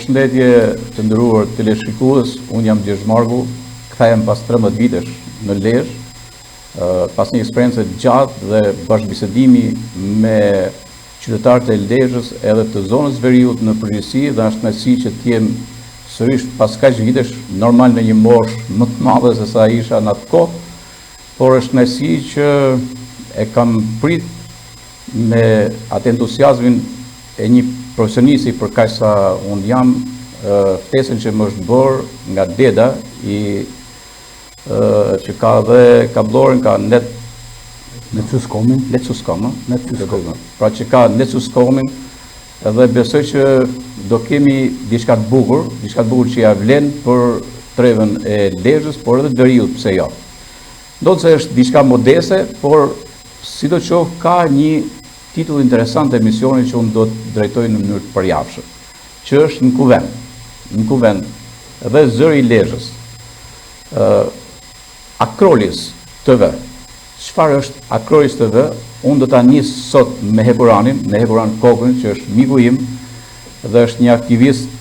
Përshëndetje të nderuar teleshikues, unë jam Gjergj Marku, kthehem pas 13 vitesh në Lezhë, pas një eksperience të gjatë dhe bashkëbisedimi me qytetarët e Lezhës edhe të zonës veriut në përgjithësi dhe është kënaqësi që të jem sërish pas kaq vitesh normal në një moshë më të madhe se sa isha në atë kohë, por është kënaqësi që e kam prit me atë entuziazmin e një profesionisti për kaq sa unë jam, ftesën që më është bërë nga Deda i që ka dhe kabllorin, ka net Netsuskomin, Netsuskom, Netsuskom. Pra që ka Netsuskomin dhe besoj që do kemi diçka të bukur, diçka të bukur që ja vlen për trevën e Lezhës, por edhe të veriut, pse jo. Ndonëse është diçka modeste, por sidoqoftë ka një titull interesant të emisionit që unë do të drejtoj në mënyrë të përjavshme, që është në kuvend, në kuvend dhe zëri i Lezhës. Ë Akrolis TV. Çfarë është Akrolis TV? Unë do ta nis sot me Hekuranin, me Hekuran Kokën, që është miku im dhe është një aktivist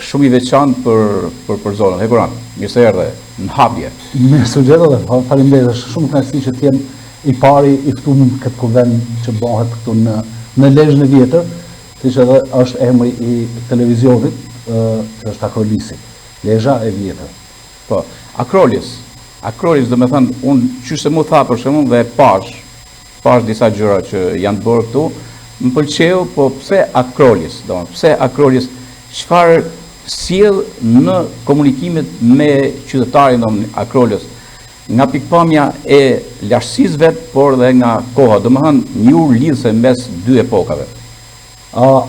shumë i veçantë për për për zonën. Hekuran, mirë se erdhe në hapje. Mirë se u gjeta dhe faleminderit, është shumë kënaqësi që të jem i pari i ftuar në këtë kuvend që bëhet këtu në në Lezhën e Vjetër, siç edhe është emri i televizionit, që është Akrolisi. Lezha e Vjetër. Po, Akrolis. Akrolis, domethënë, unë qysh se m'u tha për shembull dhe e pash, pash disa gjëra që janë bërë këtu, më pëlqeu, po pse Akrolis, domethënë, pse Akrolis, çfarë sjell në komunikimet me qytetarin, domethënë, Akrolis, nga pikëpamja e lashtësisë vet, por dhe nga koha, domethënë, një urë lidhëse mes dy epokave. Uh,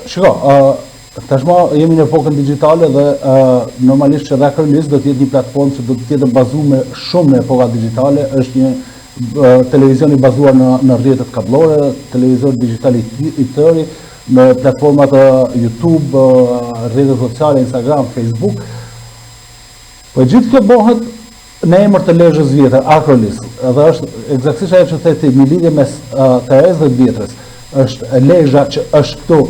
shiko, uh, tashmë jemi në epokën digjitale dhe uh, normalisht që dhe Akrolis do të jetë një platformë që do të jetë bazuar shumë në epoka digjitale, është një uh, televizion i bazuar në në rrjetet kabllore, televizor digjital i, i tëri, me platformat YouTube, uh, rrjetet sociale, Instagram, Facebook. Po gjithë kjo bëhet në emër të Lezhës vjetër, Akrolis, dhe është ekzaktësisht ajo që the ti, një lidhje mes uh, të resë dhe të vjetrës. Është Lezha që është këtu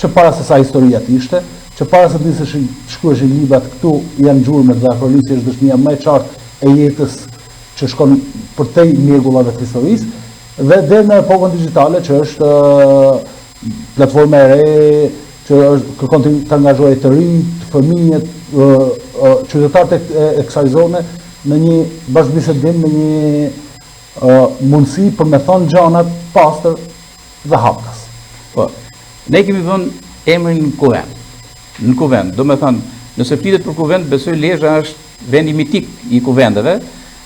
që para se sa historia të ishte, që para se të niseshin të shkruheshin librat këtu janë gjurmët dhe Akrolisi është dëshmia më e qartë e jetës që shkon përtej mjegullave të historisë dhe deri në epokën digjitale që është platforma e re që është kërkon të, të angazhojë të rinjtë, fëmijët, qytetarët e, e kësaj zone në një bashkëbisedim, në një mundësi për me thonë gjanat pastër dhe haptas. Po, ne kemi vënë emrin në kuvend. Në kuvend, domethënë, nëse flitet për kuvend, besoj Lezha është vendi mitik i kuvendeve,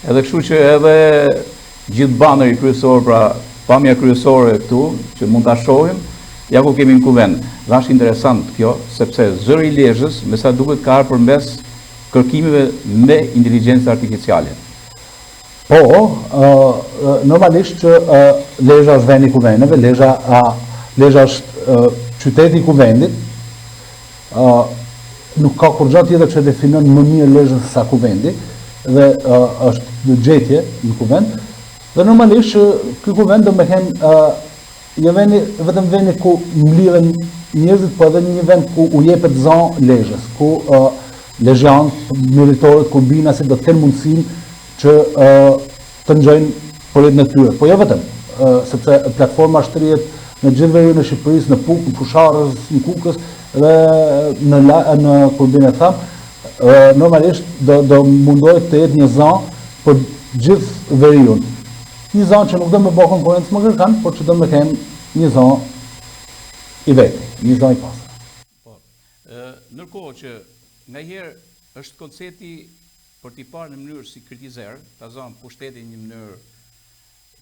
edhe kështu që edhe Gjithë baneri kryesor, pra pamja kryesore këtu, që mund ta shohim, ja ku kemi në kuvend. Dhe është interesant kjo, sepse zëri i Lezhës, me sa duket ka ardhur përmes kërkimeve me inteligjencë artificiale. Po, normalisht që Lezha është vendi i kuvendeve, Lezha, Lezha është qyteti i kuvendit, nuk ka kurrgjë tjetër që definon më mirë Lezhën se sa kuvendi dhe është në gjetje në kuvend. Dhe normalisht që ky kuvend do me qenë jo vendi, vetëm vendi ku mblidhen njerëzit, po edhe një vend ku u jepet za Lezhës, ku uh, lezhjanët, meritorët, kurbinasit do të kenë mundësinë që uh, të ngjojnë për jetën e tyre. Po jo vetëm, sepse platforma shtrihet në gjithë veriun e Shqipërisë, në Pukë, në Fushë-Arrëz, në Kukës dhe në La, në Kurbin e thamë, normalisht do do mundohet të jetë një za për gjithë veriun. Një za që nuk do me bë konkurrencë me kërkan, por që do me kenë një za i veti, një za i pastër. Po. Ë, ndërkohë që nganjëherë është koncepti për t'i parë në mënyrë si kritizer, ta zëmë pushtetin në një mënyrë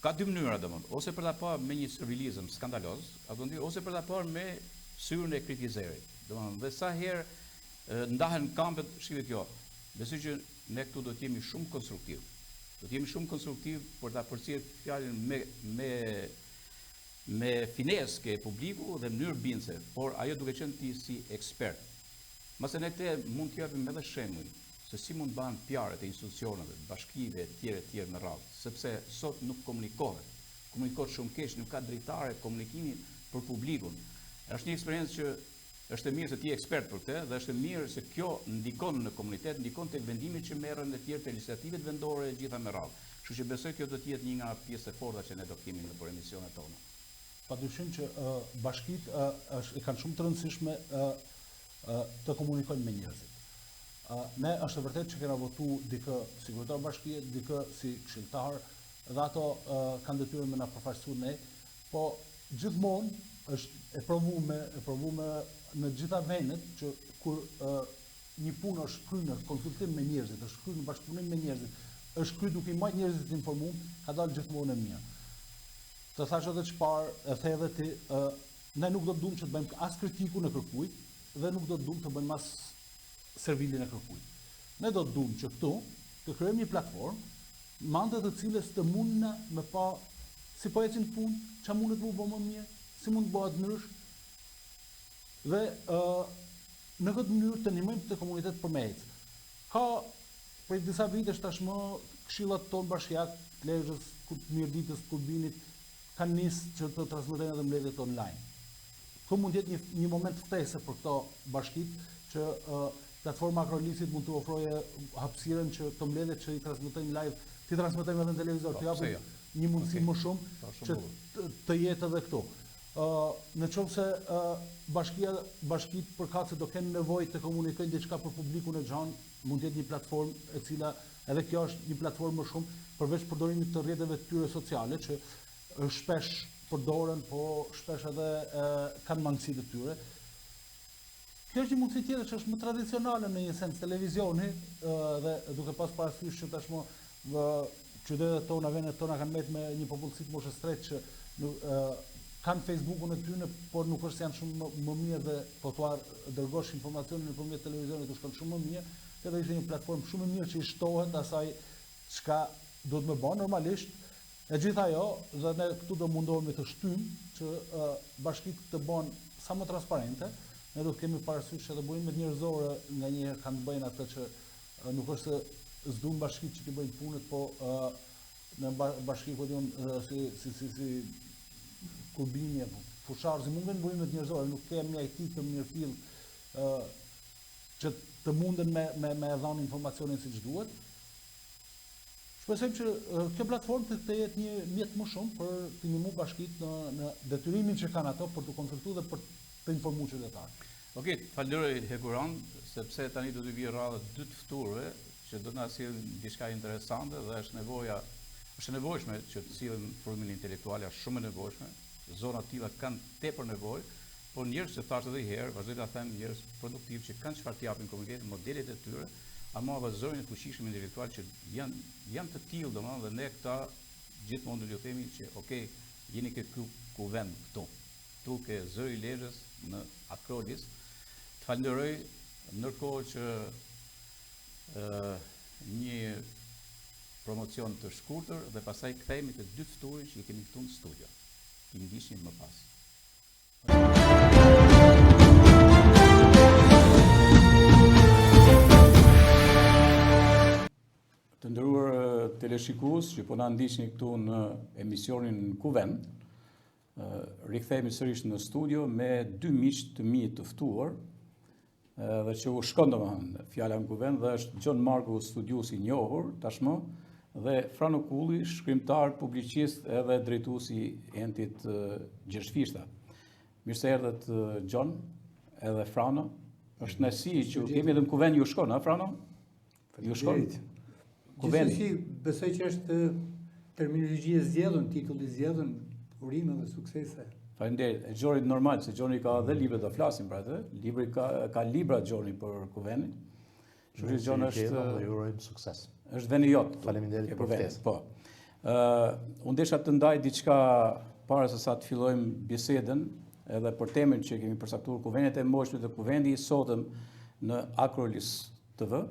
ka dy mënyra domethënë, ose për ta parë me një servilizëm skandaloz, apo ndi, ose për ta parë me syrin e kritizerit. Domethënë, dhe sa herë ndahen kampet, shihet kjo. Besoj që ne këtu do të jemi shumë konstruktiv. Do të jemi shumë konstruktiv për ta përcjellë fjalën me me me finesë ke publiku dhe mënyrë bindëse, por ajo duke qenë ti si ekspert. Mbase ne këtë mund të japim edhe shembuj se si mund të bëhen PR-et e institucioneve, bashkive etj etj me radhë, sepse sot nuk komunikohet, komunikohet shumë keq, nuk ka dritare komunikimi për publikun. Është një eksperiencë që Është e mirë se ti je ekspert për këtë dhe është e mirë se kjo ndikon në komunitet, ndikon tek vendimet që merren e tjerë te legjislativet vendore e gjitha me radhë. Kështu që besoj kjo do të jetë një nga pjesët e forta që ne do kemi nëpër emisionet tona. Padyshim që bashkitë është e kanë shumë të rëndësishme të komunikojnë me njerëzit. Ne është e vërtetë që kena votu dikë si kryetar bashkie, dikë si këshilltar dhe ato kanë detyrën me na përfaqësu ne, Po gjithmonë është e provume, e provume në gjitha vendet që kur një punë është kry në konsultim me njerëzit, është kry në bashkëpunim me njerëzit, është kry duke i majtë njerëzit të informum, ka dalë gjithmonë e mirë. Të thashë edhe çfarë, e the edhe ti, ë ne nuk do të duam që të bëjmë as kritikun e kërkujt dhe nuk do të duam të bëjmë as servilin e kërkujt. Ne do të duam që këtu të krijojmë një platformë me anë të të cilës të mundna me pa si po ecin punët, ça mundet me u bo më mirë, si mund të bëhet ndrysh. Dhe ë në këtë mënyrë të ndihmojmë këtë komunitet për me ecë. Ka prej disa vitesh tashmë këshillat tonë bashkiak, të Lezhës, të Mirditës, të Kurbinit, kanë nis që të transmetojnë edhe mbledhjet online. Kjo mund të jetë një, një moment ftese për këto bashkitë që uh, platforma Akrolisit mund të ofrojë hapësirën që këto mbledhje që i transmetojnë live, t'i transmetojmë edhe në televizor, po, të japim jo? një mundësi okay. më shumë po, shumë që të, të jetë edhe këtu. Uh, në qoftë se uh, bashkia, bashkitë përkatëse do kenë nevojë të komunikojnë diçka për publikun e gjanë, mund të jetë një platformë e cila edhe kjo është një platformë më shumë përveç përdorimit të rrjeteve të tyre sociale që shpesh përdoren, po shpesh edhe e, kanë mangësitë e tyre. Kjo është një mundësi tjetër që është më tradicionale në një sens televizioni dhe duke pas parasysh që tashmë qytetet tona, vendet tona kanë mbet me një popullsi të moshës tretë që nuk kanë Facebookun e tyre, por nuk është se janë shumë më, më mirë dhe po t'ua dërgosh informacionin nëpërmjet televizionit u shkon shumë më mirë. Kjo do ishte një platformë shumë e mirë që i shtohet asaj çka duhet me bë normalisht. E gjitha ajo, dhe ne këtu do mundohemi të shtyjmë që bashkitë të bëhen sa më transparente. Ne do të kemi parasysh edhe burimet njerëzore nganjëherë kanë të bëjnë atë që nuk është se s'duan bashkitë që t'i bëjnë punët, po në bashki ku di unë si si si si Kurbini apo Fushë-Arrëzi mungojnë burimet njerëzore, nuk kemi IT të mirëfilltë që të munden me me me e dhënë informacionin siç duhet. Shpresojmë që kjo platformë të, të jetë një mjet më shumë për të ndihmuar bashkitë në në detyrimin që kanë ato për të konsultuar dhe për të informuar qytetarët. Okej, okay, falënderoj Hekuran, sepse tani do të vijë radha dy të ftuarve që do të na sjellin diçka interesante dhe është nevoja është e nevojshme që të sjellim frymën intelektuale, është shumë e nevojshme. Zona të tilla kanë tepër nevojë, por njerëz që thashë edhe një herë, vazhdoj ta them, njerëz produktiv që kanë çfarë të japin komunitetit, modelet e tyre, ama edhe zërin e fuqishëm intelektual që janë janë të tillë domethënë dhe ne këta gjithmonë do t'ju themi që ok, jeni ke ky kuvend këtu. Këtu ke zëri i Lezhës në Akrolis. Të falenderoj ndërkohë që ë një promocion të shkurtër dhe pastaj kthehemi te dy të ftuarit që i kemi këtu në studio. I ndiqni më pas. Të nderuar teleshikues që po na ndiqni këtu në emisionin Kuvend, rikthehemi sërish në studio me dy miq të mi të ftuar, dhe që u shkon domethënë fjala në kuvend dhe është Gjon Marku studiues i njohur tashmë dhe Frano Kulli shkrimtar, publicist edhe drejtues i entit Gjergj Fishta. Mirë se erdhët Gjon edhe Frano. Është kënaqësi që ju kemi edhe në kuvend ju shkon, ha Frano? Ju shkon. Kuvendi. Gjithsesi, besoj që është terminologji e zgjedhun, titull i zgjedhun, urime dhe suksese. Faleminderit. E Gjonit normal se Gjoni ka dhe libra do flasim për atë. Libri ka ka libra Gjoni për kuvendin. Kështu që Gjon është dhe ju urojmë sukses. Është vendi jot. Faleminderit për ftesën. Po. Ë, uh, unë desha të ndaj diçka para se sa të fillojmë bisedën edhe për temën që kemi përcaktuar kuvendet e mëvonshme dhe kuvendi i sotëm në Akrolis TV,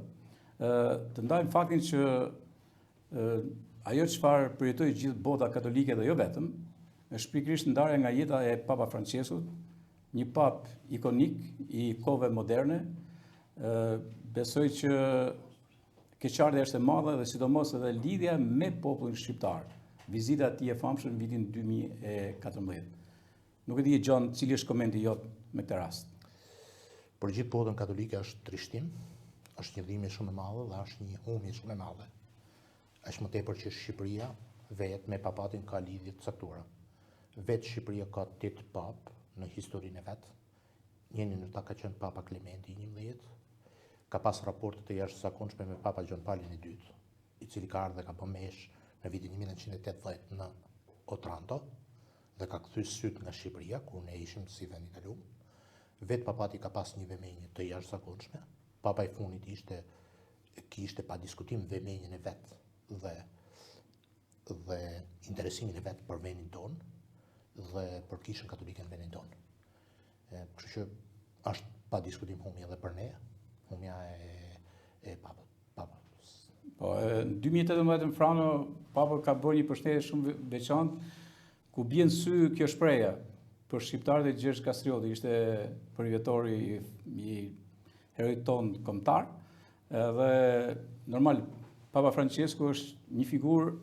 të ndajmë faktin që ajo çfarë përjetoi gjithë bota katolike dhe jo vetëm, është pikërisht ndarja nga jeta e Papa Françeskut, një papë ikonik i kohëve moderne, besoj që keqardhja është e madhe dhe sidomos edhe lidhja me popullin shqiptar, vizita e tij e famshme në vitin 2014. Nuk e di Gjon, cili është komenti jot me këtë rast? Për gjithë botën katolike është trishtim, është një dhimbje shumë e madhe dhe është një humbje shumë e madhe. Aq më tepër që Shqipëria vetë me papatin ka lidhje të caktuara. Vetë Shqipëria ka 8 papë në historinë e vet. Njëri ndër ta ka qenë Papa Klementi i 11, ka pas raporte të jashtëzakonshme me Papa Gjon Palin i dytë, i cili ka ardhur dhe ka bërë meshë në vitin 1980 në Otranto dhe ka kthy sytë nga Shqipëria kur ne ishim si vend i ndalum. Vetë papati ka pas një vëmendje të jashtëzakonshme. Papa i fundit ishte kishte pa diskutim vëmendjen e vet dhe dhe interesimin e vet për vendin tonë dhe për kishën katolike në vendin tonë. Kështu që është pa diskutim humbje edhe për ne, humbja e e papës. Papës. Po, në 2018 në Frano, Papa ka bërë një përshëndetje shumë veçantë, ku bie në sy kjo shprehja për shqiptarët e Gjergj Kastriotit, ishte përvjetori i, i heroit tonë kombëtar, edhe normal, Papa Francesku është një figurë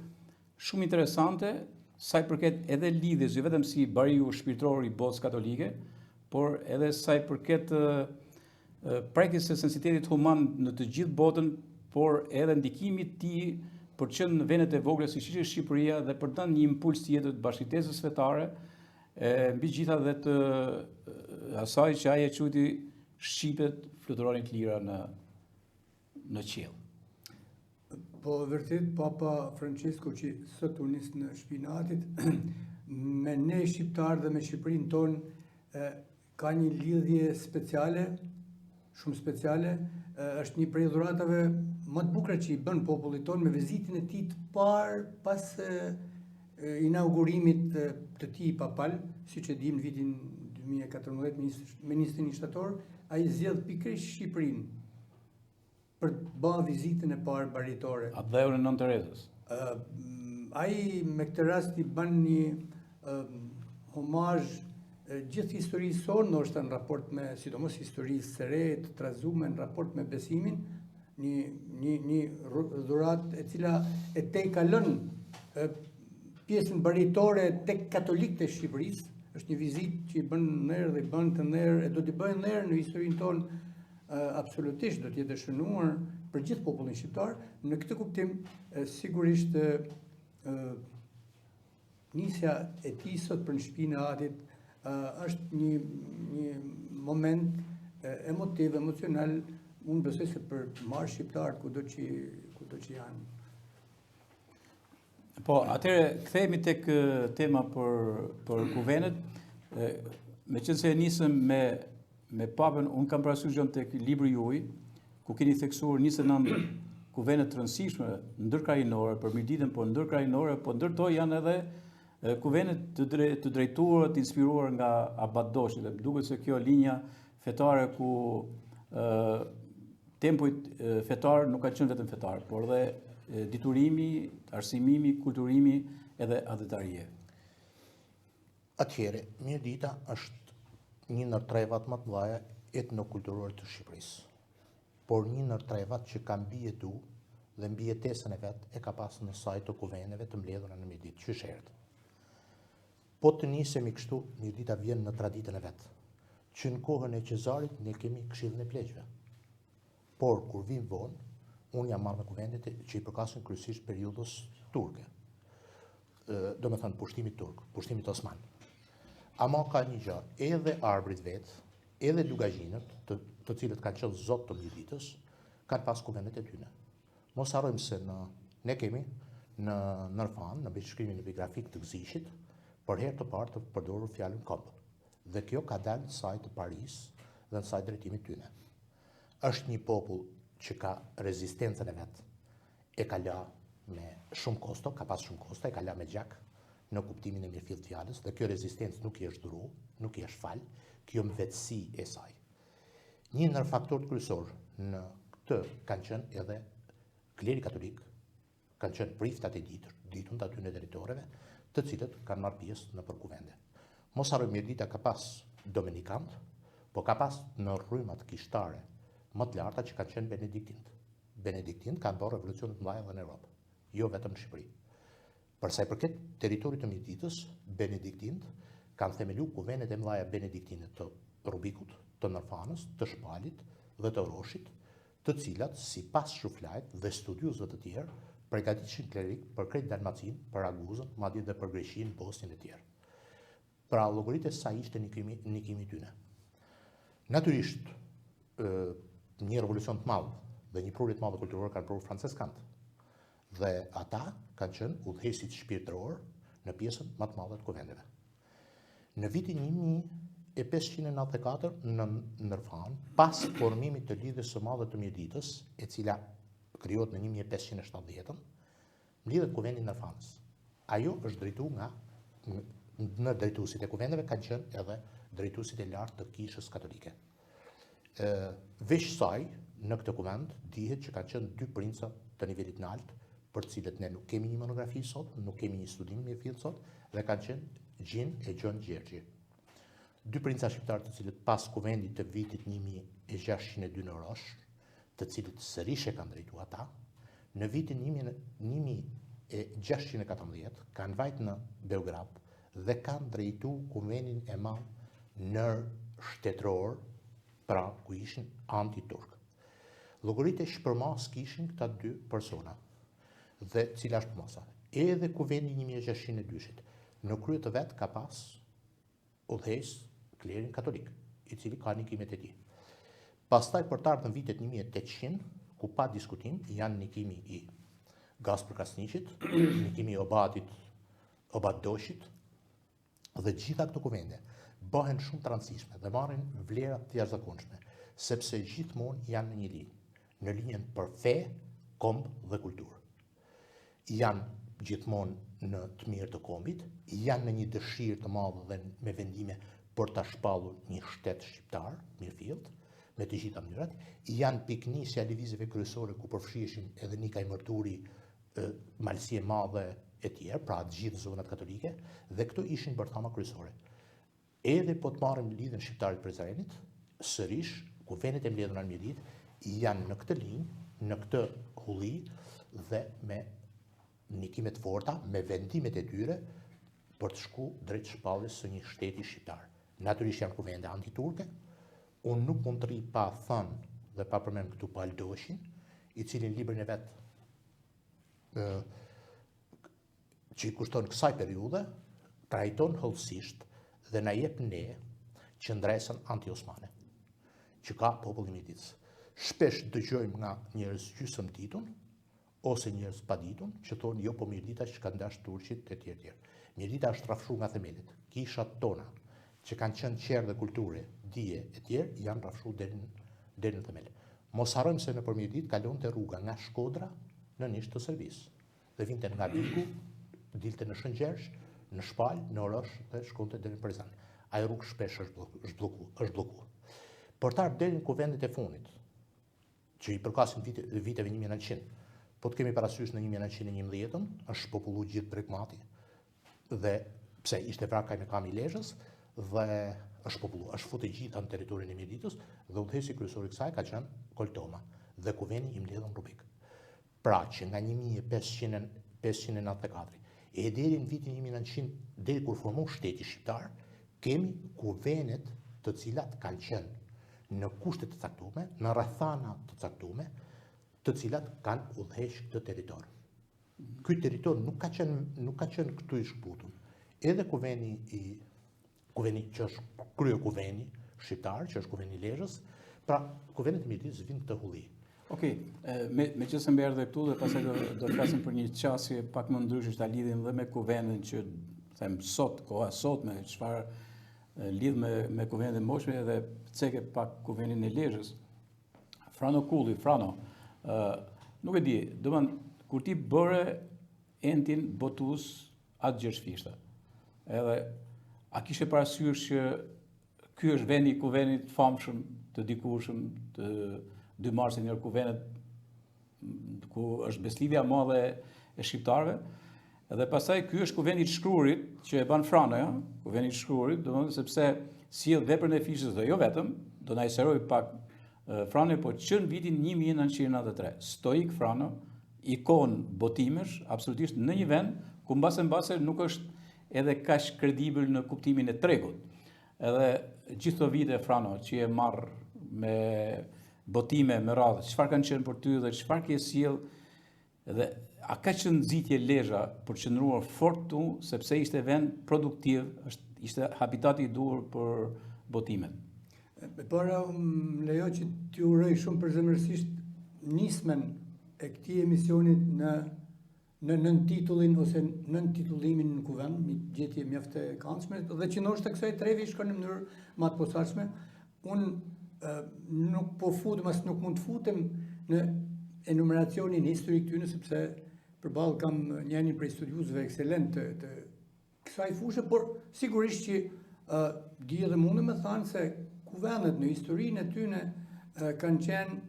shumë interesante, sa i përket edhe lidhjes, jo vetëm si bariu shpirtëror i botës katolike, por edhe sa i përket prekjes së sensitetit human në të gjithë botën, por edhe ndikimit të tij për të qenë në vendet e vogla siç ishte Shqipëria dhe për të dhënë një impuls tjetër të bashkëjetesës fetare, e mbi gjitha dhe të asaj që ai e quajti shqipet fluturonin të lira në në qiell. Po vërtet Papa Francesco që sot u nis në shpinë e atit me ne shqiptarë dhe me Shqipërinë tonë ka një lidhje speciale, shumë speciale, është një prej dhuratave më të bukura që i bën popullit tonë me vizitën e tij të parë pas inaugurimit të tij papal, siç e dimë në vitin 2014 me 21 shtator, ai zgjedh pikërisht Shqipërinë për të ba vizitën e parë baritore. Atdheun e Nënë Terezës. Ai me këtë rast i bën një homazh gjithë historisë sonë, ndoshta në raport me, sidomos historisë së re, të trazume në raport me besimin, një, një, një dhuratë e cila e tejkalon pjesën baritore tek katolikët e Shqipërisë, është një vizitë që i bën nder dhe i bën të nder e do t'i bëjë nder në historinë tonë absolutisht do të jetë e shënuar për gjithë popullin shqiptar. Në këtë kuptim, sigurisht nisja e tij sot për në shpinë e atit është një, një moment emotiv, emocional, unë besoj se për mbarë shqiptarët kudo që, kudo që janë. Po, atëherë kthehemi tek tema për për kuvendet. Meqenëse e nisëm me me papën, unë kam parasysh Gjon tek libri juaj, ku keni theksuar 29 kuvende të rëndësishme ndërkrahinore për Mirditën, po ndërkrahinore, po ndër to janë edhe kuvende të, dre, të drejtuara, të inspiruar nga Abat Doshi. Dhe duket se kjo linja fetare ku ë Tempujt fetarë nuk kanë qenë vetëm fetarë, por dhe diturimi, arsimimi, kulturimi edhe atdhetarie. Atëherë, Mirdita është një ndër trevat më të mëdha etnokulturore të Shqipërisë, por një ndër trevat që ka mbijetu dhe mbijetesën e vet e ka pas në sajë të kuvendeve të mbledhura në Mirditë, qysh herët. Po të nisemi kështu, Mirdita vjen në traditën e vet. Që në kohën e Qezarit ne kemi Këshillin e Pleqve. Por kur vijmë vonë, unë jam marrë me kuvendet që i përkasin kryesisht periudhës turke. Domethënë pushtimit turk, pushtimit osman. Ama ka një gjë, edhe arbrit vetë, edhe dukagjinët, të, të cilët kanë qenë zot të Mirditës, kanë pas kuvendet e tyne. Mos harrojmë se në ne kemi në Nërfanë, në mbishkrimin epigrafik të Gëziqit, për herë të parë të përdorur fjalën komb. Dhe kjo ka dalë në sajë të parisë dhe në sajë drejtimit tyne. Është një popull që ka rezistencën e vet. E ka la me shumë kosto, ka pas shumë kosto, e ka la me gjak në kuptimin e mirëfilltë të fjalës dhe kjo rezistencë nuk i është dhuru, nuk i është fal, kjo mëvetësi e saj. Një ndër faktorët kryesorë në këtë kanë qenë edhe kleri katolik, kanë qenë priftat e ditur, ditun të atyne territoreve, të cilët kanë marrë pjesë nëpër kuvende. Mos harrojmë Mirdita ka pas domenikanët, po ka pas në rrymat kishtare më të larta që kanë qenë benediktint. Benediktint kanë bërë revolucione të mëdha edhe në Europë, jo vetëm në Shqipëri. Për sa i përket territorit të Mirditës, benediktint kanë themelu kuvendet e mëdha benediktine të Rubikut. të Nërfanës, të Shpalit dhe të Oroshit, të cilat, sipas Shuflajt dhe studiuesve të tjerë, pregatitshin klerikë për krejt Dalmacinë, për Raguzën, madje dhe për Greqinë, Bosnjën e tjerë. Pra llogaritë sa ishte ndikimi, ndikimi i tyne. Natyrisht, një revolucion të madh dhe një prurje të madhe kulturore kanë prurë franceskanët. Dhe ata kanë qenë udhëheqësit shpirtëror në pjesën më të madhe të kuvendeve. Në vitin 1594 në Nërfanë, pas formimit të Lidhjes së Madhe të Mirditës, e cila krijohet në 1570-ën, mblidhet kuvendi i Nërfanës. Ajo është drejtu nga në drejtuesit e kuvendeve kanë qenë edhe drejtuesit e lartë të kishës katolike. Ë veç saj, në këtë kuvend dihet që kanë qenë dy princa të nivelit të lartë, për të cilët ne nuk kemi një monografi sot, nuk kemi një studim mirëfillt sot, dhe kanë qenë Gjin e Gjon Gjergji. Dy princa shqiptarë të cilët pas kuvendit të vitit 1602 në Orosh, të cilët sërish e kanë drejtu ata, në vitin 1614 kanë vajt në Beograd dhe kanë drejtu kuvendin e madh ndërshtetëror, pra ku ishin anti-turk. Llogaritë ç'përmasë kishin këta dy persona. Dhe cila është përmasa? Edhe kuvendi 1602-shit, në krye të vet ka pas udhëheqës klerin katolik, i cili ka ndikimet e tij. Pastaj për të ardhur në vitet 1800, ku pa diskutim janë ndikimi i Gaspër Krasniqit, ndikimi i Obatit, Obat Doshit, dhe gjitha këto kuvende bëhen shumë të rëndësishme dhe marrin vlera të jashtëzakonshme, sepse gjithmonë janë në një linjë, në linjën për fe, komb dhe kulturë. Janë gjithmonë në të mirë të kombit, janë në një dëshirë të madhe dhe me vendime për ta shpallur një shtet shqiptar, mirëfillt, me të gjitha mënyrat, janë pikënisja e lëvizjeve kryesore ku përfshiheshin edhe Nikaj Mërturi, Malësi e Madhe e tjerë, pra të gjithë zonat katolike, dhe këto ishin bërthama kryesore. Edhe po të marrim Lidhjen Shqiptare të Prizrenit, sërish kuvendet e mbledhura në Mirditë janë në këtë linjë, në këtë hulli dhe me ndikime të forta, me vendimet e tyre për të shku drejt shpalljes së një shteti shqiptar. Natyrisht janë kuvende antiturke, unë nuk mund të rri pa thënë dhe pa përmend këtu Pal Doshin, i cili në librin e vet që i kushton kësaj periudhe, trajton hollësisht dhe na jep ne qëndresën anti-osmane, që ka populli i Mirditës. Shpesh dëgjojmë nga njerëz gjysëm ditun, ose njerëz paditun, që thonë jo po Mirdita që kanë dashur turqit e tjerë tjerë. Mirdita është rrafshu nga themelet. Kishat tona, që kanë qenë qerdhe kulture, dije e tjerë, janë rrafshu deri në deri në themel. Mos harrojmë se nëpër Mirditë kalonte rruga nga Shkodra në Nish të Serbisë. Dhe vinte nga Vigu, dilte në Shëngjergj, në Shpal, në Orosh dhe shkonte deri në Prizren. Ajo rrugë shpesh është blloku, është blloku, është blloku. Për të ardhur deri në kuvendet e fundit, që i përkasin vite, viteve 1900, po të kemi parasysh në 1911-ën, është shpopullu gjithë Bregmati, dhe pse ishte vrarë kajmekami i Lezhës dhe është shpopullu, është futë e gjitha në territorin e Mirditës dhe udhëheqësi kryesor i kësaj ka qenë Kol Toma dhe kuvendi i mbledhur në Rubik. Pra që nga 1594 e deri në vitin 1900, deri kur formu shteti shqiptar, kemi kuvendet të cilat kanë qenë në kushte të caktume, në rrethana të caktume, të cilat kanë udhëheq këtë territor. Ky territor nuk ka qenë nuk ka qenë këtu i shkputun. Edhe kuvendi i kuvendi që është krye kuvendi shqiptar, që është kuvendi i Lezhës, pra kuvendet e Mirditës vinë këtë hulli. Okej, me me që se më erdhe këtu dhe pastaj do do të flasim për një qasje pak më ndryshe që ta lidhim dhe me kuvendin që them sot, koha e sotme, çfarë lidh me me kuvendin e moçme edhe ceke pak kuvendin e Lezhës. Frano Kulli, Frano, ë nuk e di, domethënë kur ti bëre entin botues At Gjergj Fishta. Edhe a kishe parasysh që ky është vendi i kuvendit të famshëm, të dikurshëm, të 2 marsit një kuvendet ku është beslidhja e madhe e shqiptarëve. Edhe pastaj ky është kuvendi i të shkruarit që e bën Frano, ja, kuvendi i të shkruarit, domethënë sepse sjell veprën e Fishtës dhe jo vetëm, do na i sqarojë pak Frano, po që në vitin 1993, Stoik Frano, ikonë botimesh, absolutisht në një vend ku mbase mbase nuk është edhe kaq kredibël në kuptimin e tregut. Edhe Gjithë këto vite Frano që je marrë me botime me radhë, çfarë kanë qenë për ty dhe çfarë ke sjell dhe a ka qenë nxitje Lezha për të qëndruar fort këtu sepse ishte vend produktiv, është ishte habitati i duhur për botimet. E para më lejo që t'ju uroj shumë përzemërsisht nismën e këtij emisionit në në nëntitullin ose nëntitullimin në kuvend, një gjetje mjaft e këndshme dhe që ndoshta kësaj treve i shkon në mënyrë më të posaçme. Unë nuk po futem as nuk mund të futem në enumeracionin historik tyne sepse përballë kam njërin prej studiuesve ekselent të, të kësaj fushe, por sigurisht që uh, di edhe mundem me thanë se kuvendet në historinë e tyne uh, kanë qenë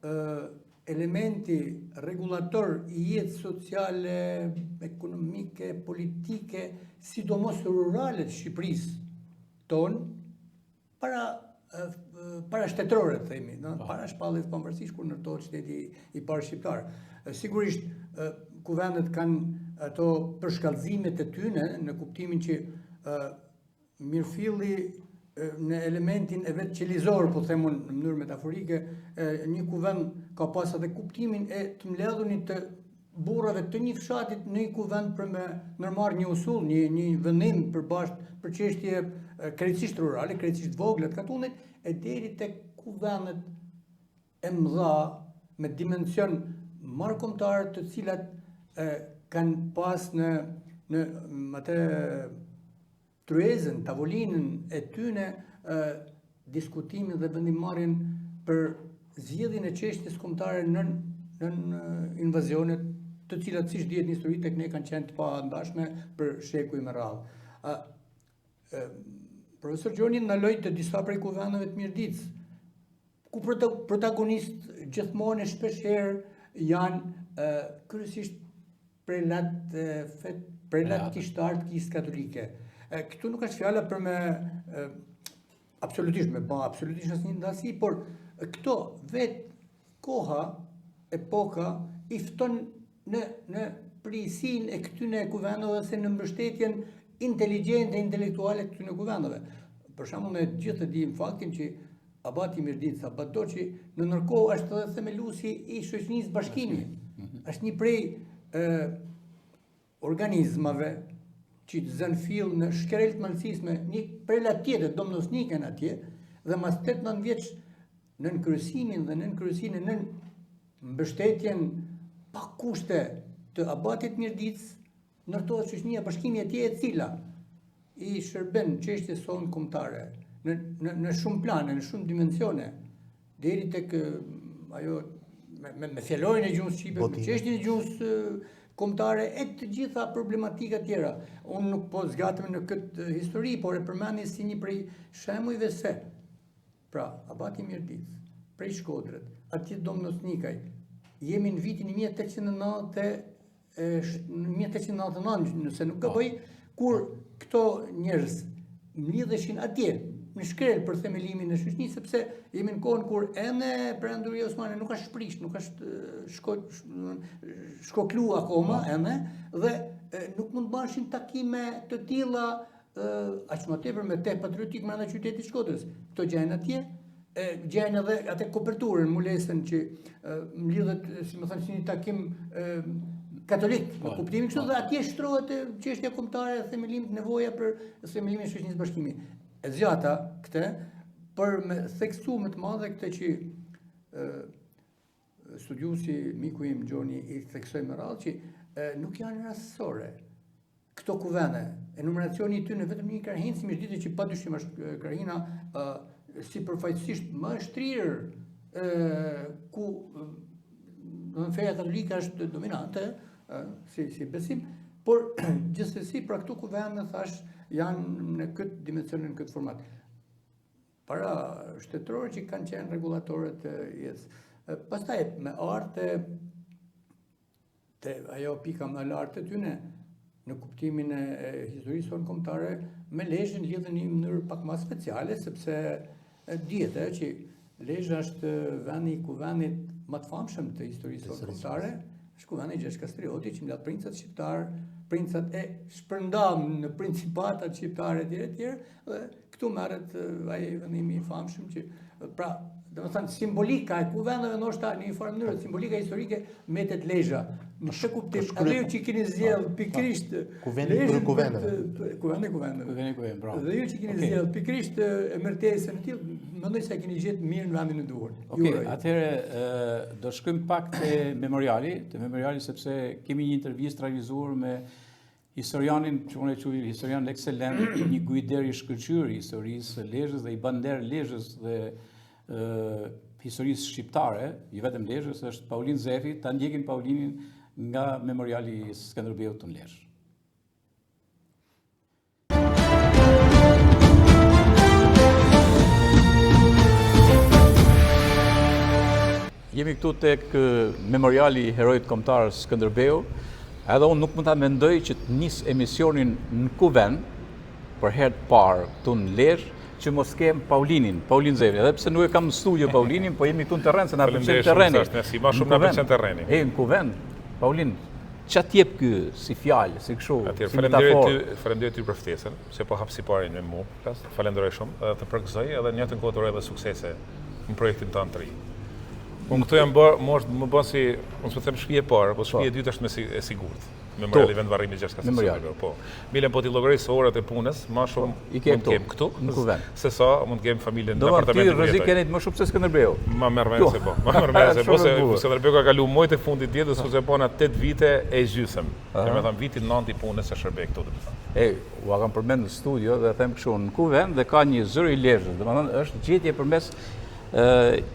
uh, elementi rregullator i jetës sociale, ekonomike, politike, sidomos rurale të Shqipërisë tonë, para para shtetërore, të themi, no? Po. para shpalljes së pavarësisë kur ndërtohet shteti i parë shqiptar. Sigurisht kuvendet kanë ato përshkallëzimet e tyne në kuptimin që mirëfilli në elementin e vet qelizor, po them unë në mënyrë metaforike, një kuvend ka pas edhe kuptimin e të mbledhunit të burrave të një fshatit në një kuvend për me ndërmarrë një usull, një, një vendim për bashkë, për çështje krejtësisht rurale, krejtësisht vogla të katundit, e deri te kuvendet e mëdha me dimension mbarëkombëtar të cilat e, kanë pas në, në atë tryezën, tavolinën e tyne diskutimin dhe vendimmarrjen për zgjidhjen e çështjes kombëtare nën nën invazionet të cilat siç dihet në histori tek ne kanë qenë të pandashme për shekuj me radhë. Ë Profesor Gjoni ndaloi te disa prej kuvendeve të Mirditës, ku protagonist gjithmonë e shpeshherë janë kryesisht prelat fet prelat kishtar të kishës katolike. Këtu nuk është fjala për me absolutisht me ba absolutisht asnjë ndasi, por këto vetë koha, epoka i fton në në prijësinë e këtyne kuvendeve ose në mbështetjen inteligjente, intelektuale të këtyne kuvendeve. Për shembull, ne të gjithë e dimë faktin që Abati i Mirditës, Abat Doçi, në ndërkohë është edhe themeluesi i shoqënisë Bashkimi. Mhm. Është një prej ë organizmave që të zënë fill në Shkrel të Malësisë me një prelat tjetër, Dom Nosnikën atje, dhe mas 8-9 vjetësh nën kryesimin dhe nën kryesinë nën mbështetjen pa kushte të abatit Mirditës, ndërtohet shoqënia Bashkimi atje e cila i shërben çështjes sonë kombëtare në në në shumë plane, në shumë dimensione, deri tek ajo me me, me fjalorin e gjuhës shqipe, me çështjen e gjuhës kombëtare e të gjitha problematikat tjera. Unë nuk po zgjatem në këtë histori, por e përmendi si një prej shembujve se Pra, Abati i Mirditës, prej Shkodrës, atje Dom Nosnikaj, jemi në vitin 1890 1899, nëse nuk gaboj, kur këto njerëz mblidheshin atje, në Shkrel për themelimin e shoqënisë, sepse jemi në kohën kur ende perandoria osmane nuk është shprish, nuk është shko, shkoklu akoma po. ende dhe nuk mund të bëheshin takime të tilla aq më tepër me teh patriotik brenda qytetit të Shkodrës. Këto gjejnë atje, e gjejnë edhe atë koperturën, mulesën që mblidhet, si me thënë, si një takim e, katolik, në po, kuptimin kështu po. dhe atje shtrohet çështja kombëtare e themelimit nevoja për themelimin e shoqënisë Bashkimi. E zgjata këtë për me theksu me të madhe këtë që e, studiuesi miku im Gjoni i theksoi me radhë që e, nuk janë rastësore këto kuvende. Enumeracioni i tyre vetëm një krahinë si Mirdita që padyshim është krahina sipërfaqësisht më e shtrirë ku do të feja katolike është dominante si si besim, por gjithsesi pra këto kuvende thash janë në këtë dimension në këtë format. Para shtetërore që kanë qenë rregullatorët e jetës. Pastaj me ardh te ajo pika më e lartë e tyne, në kuptimin e, e historisë sonë kombëtare, me Lezhën lidhen në një mënyrë pak më speciale, sepse dihet e, që Lezha është vendi i kuvendit më të famshëm të historisë sonë kombëtare, Është kuvendi i Gjergj Kastriotit që mbledh princat shqiptarë, princat e shpërndamë në principatat shqiptare etj etj dhe këtu merret ai vendimi i famshëm që pra domethënë simbolika e kuvendeve ndoshta në një farë mënyrë simbolika historike mbetet Lezha. Në këtë kuptim, edhe ju që keni zgjedh pikërisht Kuvendi i kuvendeve. Kuvendi i kuvendeve. Kuvendi i kuvendeve, bravo. Dhe ju që keni zgjedh pikërisht emërtesën e tillë, mendoj se e keni gjetë mirë në vendin e duhur. Okej, atëherë do shkojmë pak te memoriali, te memoriali sepse kemi një intervistë realizuar me historianin që unë e quaj historian ekselent, një guider i shkëlqyer i historisë së Lezhës dhe i bën nder Lezhës dhe ë historisë shqiptare, jo vetëm Lezhës, është Paulin Zefi, ta ndjekim Paulinin nga memoriali i Skënderbeut në Lezhë. Jemi këtu tek memoriali i heroit kombëtar Skënderbeu. Edhe unë nuk mund ta mendoj që të nis emisionin në Kuvend për herë të parë këtu në Lezhë që mos kem Paulinin, Paulin Zefin. Edhe pse nuk e kam në studio Paulinin, po jemi këtu në terren se na pëlqen terreni. Si më shumë na pëlqen terreni. E në Kuvend, Paulin, ça të jep ky si fjalë, si kështu, si metaforë? Faleminderit ty, faleminderit ty për ftesën, se po hap siparin me mua. Të falenderoj shumë dhe të përgëzoj edhe në njëjtën kohë të uroj edhe suksese në projektin tënd të ri. Unë këtu jam bërë, më është më bën si, unë s'po them shtëpi e parë, po shtëpi e dytë është më si, e sigurt. Memoriali vendvarrimit Gjergj Kastrioti. Po. Bile po t'i llogaris orët e punës, më shumë po, i kem këtu, këtu, në kuvend. Se sa mund të kem familjen në apartamentin. Do të rrezik keni më shumë se Skënderbeu. Ma merr mend se po. Ma merr mend se po se Skënderbeu ka kaluar muajt e fundit të jetës ose po na 8 vite e gjysmë. Domethënë viti 9 i punës e shërbej këtu domethënë. E ua kam përmend në studio dhe them kështu në kuvend dhe ka një zëri i Lezhës, domethënë është gjetje përmes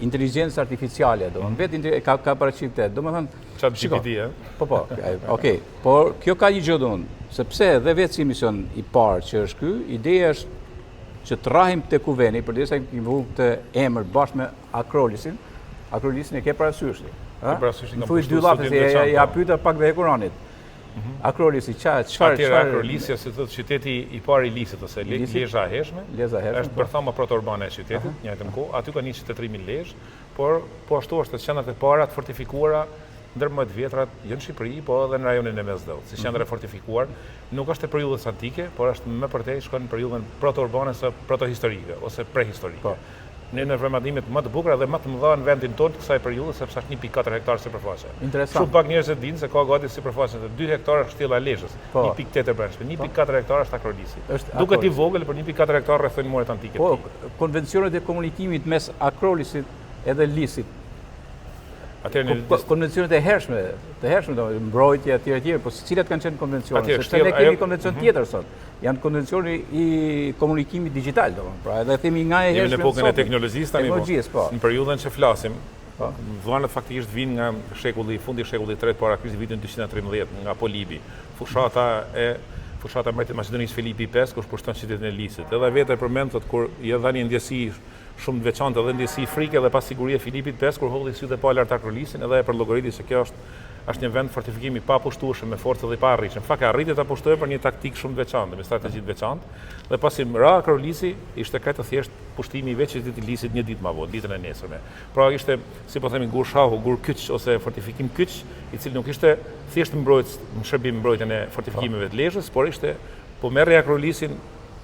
inteligjencës artificiale, domethënë vetë ka ka paraqitur këtë. Domethënë Chat GPT, e? Po po, okay. Por kjo ka një gjë domethënë, sepse edhe vetë si emision i parë që është ky, ideja është që të rrahim te Kuvendi, përderisa kemi vu këtë emër bashkë me Akrolisin, Akrolisin e ke parasysh ti. Ke parasysh nga thuj dy llafe se ja, ja pyeta pak dhe Hekuranit. Mhm. Akrolisi, ça, çfarë çfarë? Akrolisi ose thotë qyteti i parë i Lisit ose Lezha e hershme. Lezha e hershme. Është po. bërthama protourbane e qytetit, në njëjtën kohë. Aty ka nisur qytetërimi në Lezhë, por po ashtu është qendrat e para të fortifikuara ndër më të vjetrat, jo në Shqipëri, po edhe në rajonin e Mesdheut, si qendër e mhm. fortifikuar, nuk është e periudhës antike, por është më përtej, shkon në periudhën protourbane ose protohistorike ose prehistorike. Po. Një ndër vendvarrimet më të bukura dhe më të mëdha në vendin tonë të kësaj periudhe, sepse është 1.4 hektar sipërfaqe. Interesant. Shumë pak njerëz e dinë se ka gati sipërfaqen e 2 hektar është kështjella e Lezhës, po. 1.8 e brendshme, 1.4 hektar është Akrolisi. Është Duket i vogël, por 1.4 hektar rrethojnë muret antike. Po, konvencionet e komunikimit mes Akrolisit edhe Lisit. Atëherë në konvencionet e hershme, të hershme do mbrojtje etj etj, po cilat kanë qenë konvencionet? Sepse ne kemi konvencion mhm. tjetër sot. Janë konvencioni i komunikimit digjital, domethënë. Pra edhe themi nga e hershme. Jemi në epokën e teknologjisë tani. Po. Teknologjisë, po. Në periudhën që flasim, po. Dhënat faktikisht vijnë nga shekulli, fundi i shekullit të tretë para Krishtit, vitin 213 nga Polibi. Fushata e fushata e mbretit të Maqedonisë Filipi V, kur pushton qytetin e Lisit. Edhe vetë e përmend thotë kur i dha një ndjesi shumë të veçantë edhe ndjesi frike dhe pasigurie Filipit V kur hodhi sytë e pa lart Akrolisin edhe e përllogoriti se kjo është është një vend fortifikim i papushtueshëm me forcë dhe i paarritshëm. Fakt arriti ta pushtojë për një taktikë shumë të veçantë, me strategji të veçantë. Dhe pasi ra Akrolisi, ishte krejt të thjeshtë pushtimi i vetë qytetit të Lisit një ditë më vonë, ditën e nesërme. Pra ishte, si po themi, gur shahu, gur kyç ose fortifikim kyç, i cili nuk ishte thjesht mbrojtës në shërbim mbrojtjen e fortifikimeve të Lezhës, por ishte po merrje Akrolisin,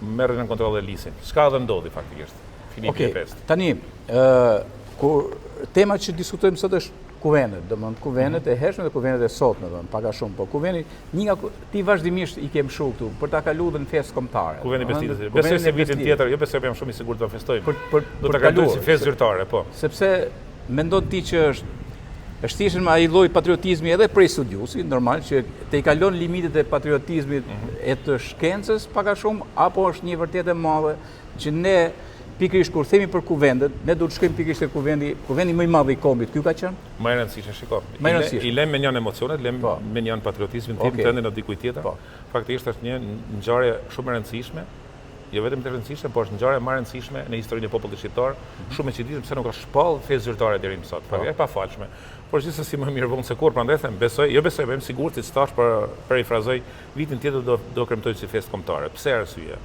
merrje në kontroll dhe Lisin. Çka edhe ndodhi faktikisht. Filipi okay. i pestë. Tani, ë kur tema që diskutojmë sot është kuvendet, domethënë kuvendet e hershme dhe kuvendet e sotme, domethënë pak a shumë, po kuvendi një nga ti vazhdimisht i ke mshu këtu për ta kaluar dhe në festë kombëtare. Kuvendi Besëlidhjes. Besoj se vitin tjetër, jo besoj, po jam shumë i sigurt do ta festojmë. Për për do ta kalojmë si festë zyrtare, po. Sepse mendon ti që është është thjesht ai lloj patriotizmi edhe prej studiuesi, normal që tejkalon limitet e patriotizmit mm -hmm. e të shkencës pak a shumë apo është një vërtetë e madhe që ne pikërisht kur themi për kuvendet, ne duhet të shkojmë pikërisht te kuvendi, kuvendi më i madh i kombit, ky ka qenë? Më i rëndësishëm, shiko. Më i rëndësishëm. I lëmë mënjanë emocionet, lëmë po. mënjanë patriotizmin tim, okay. tëndin o dikujt tjetër. Po. Faktikisht është një ngjarje shumë e rëndësishme, jo vetëm të rëndësishme, por është ngjarja më e rëndësishme në historinë e popullit shqiptar. Mm -hmm. Shumë e çuditshme pse nuk është shpall festë zyrtare deri më sot. Po. E pafalshme. Por gjithsesi më mirë vonë se kurrë, prandaj them, besoj, jo besoj, po jam sigurt se tash po perifrazoj Vitin tjetër do do kremtojmë si festë kombëtare. Pse arsye?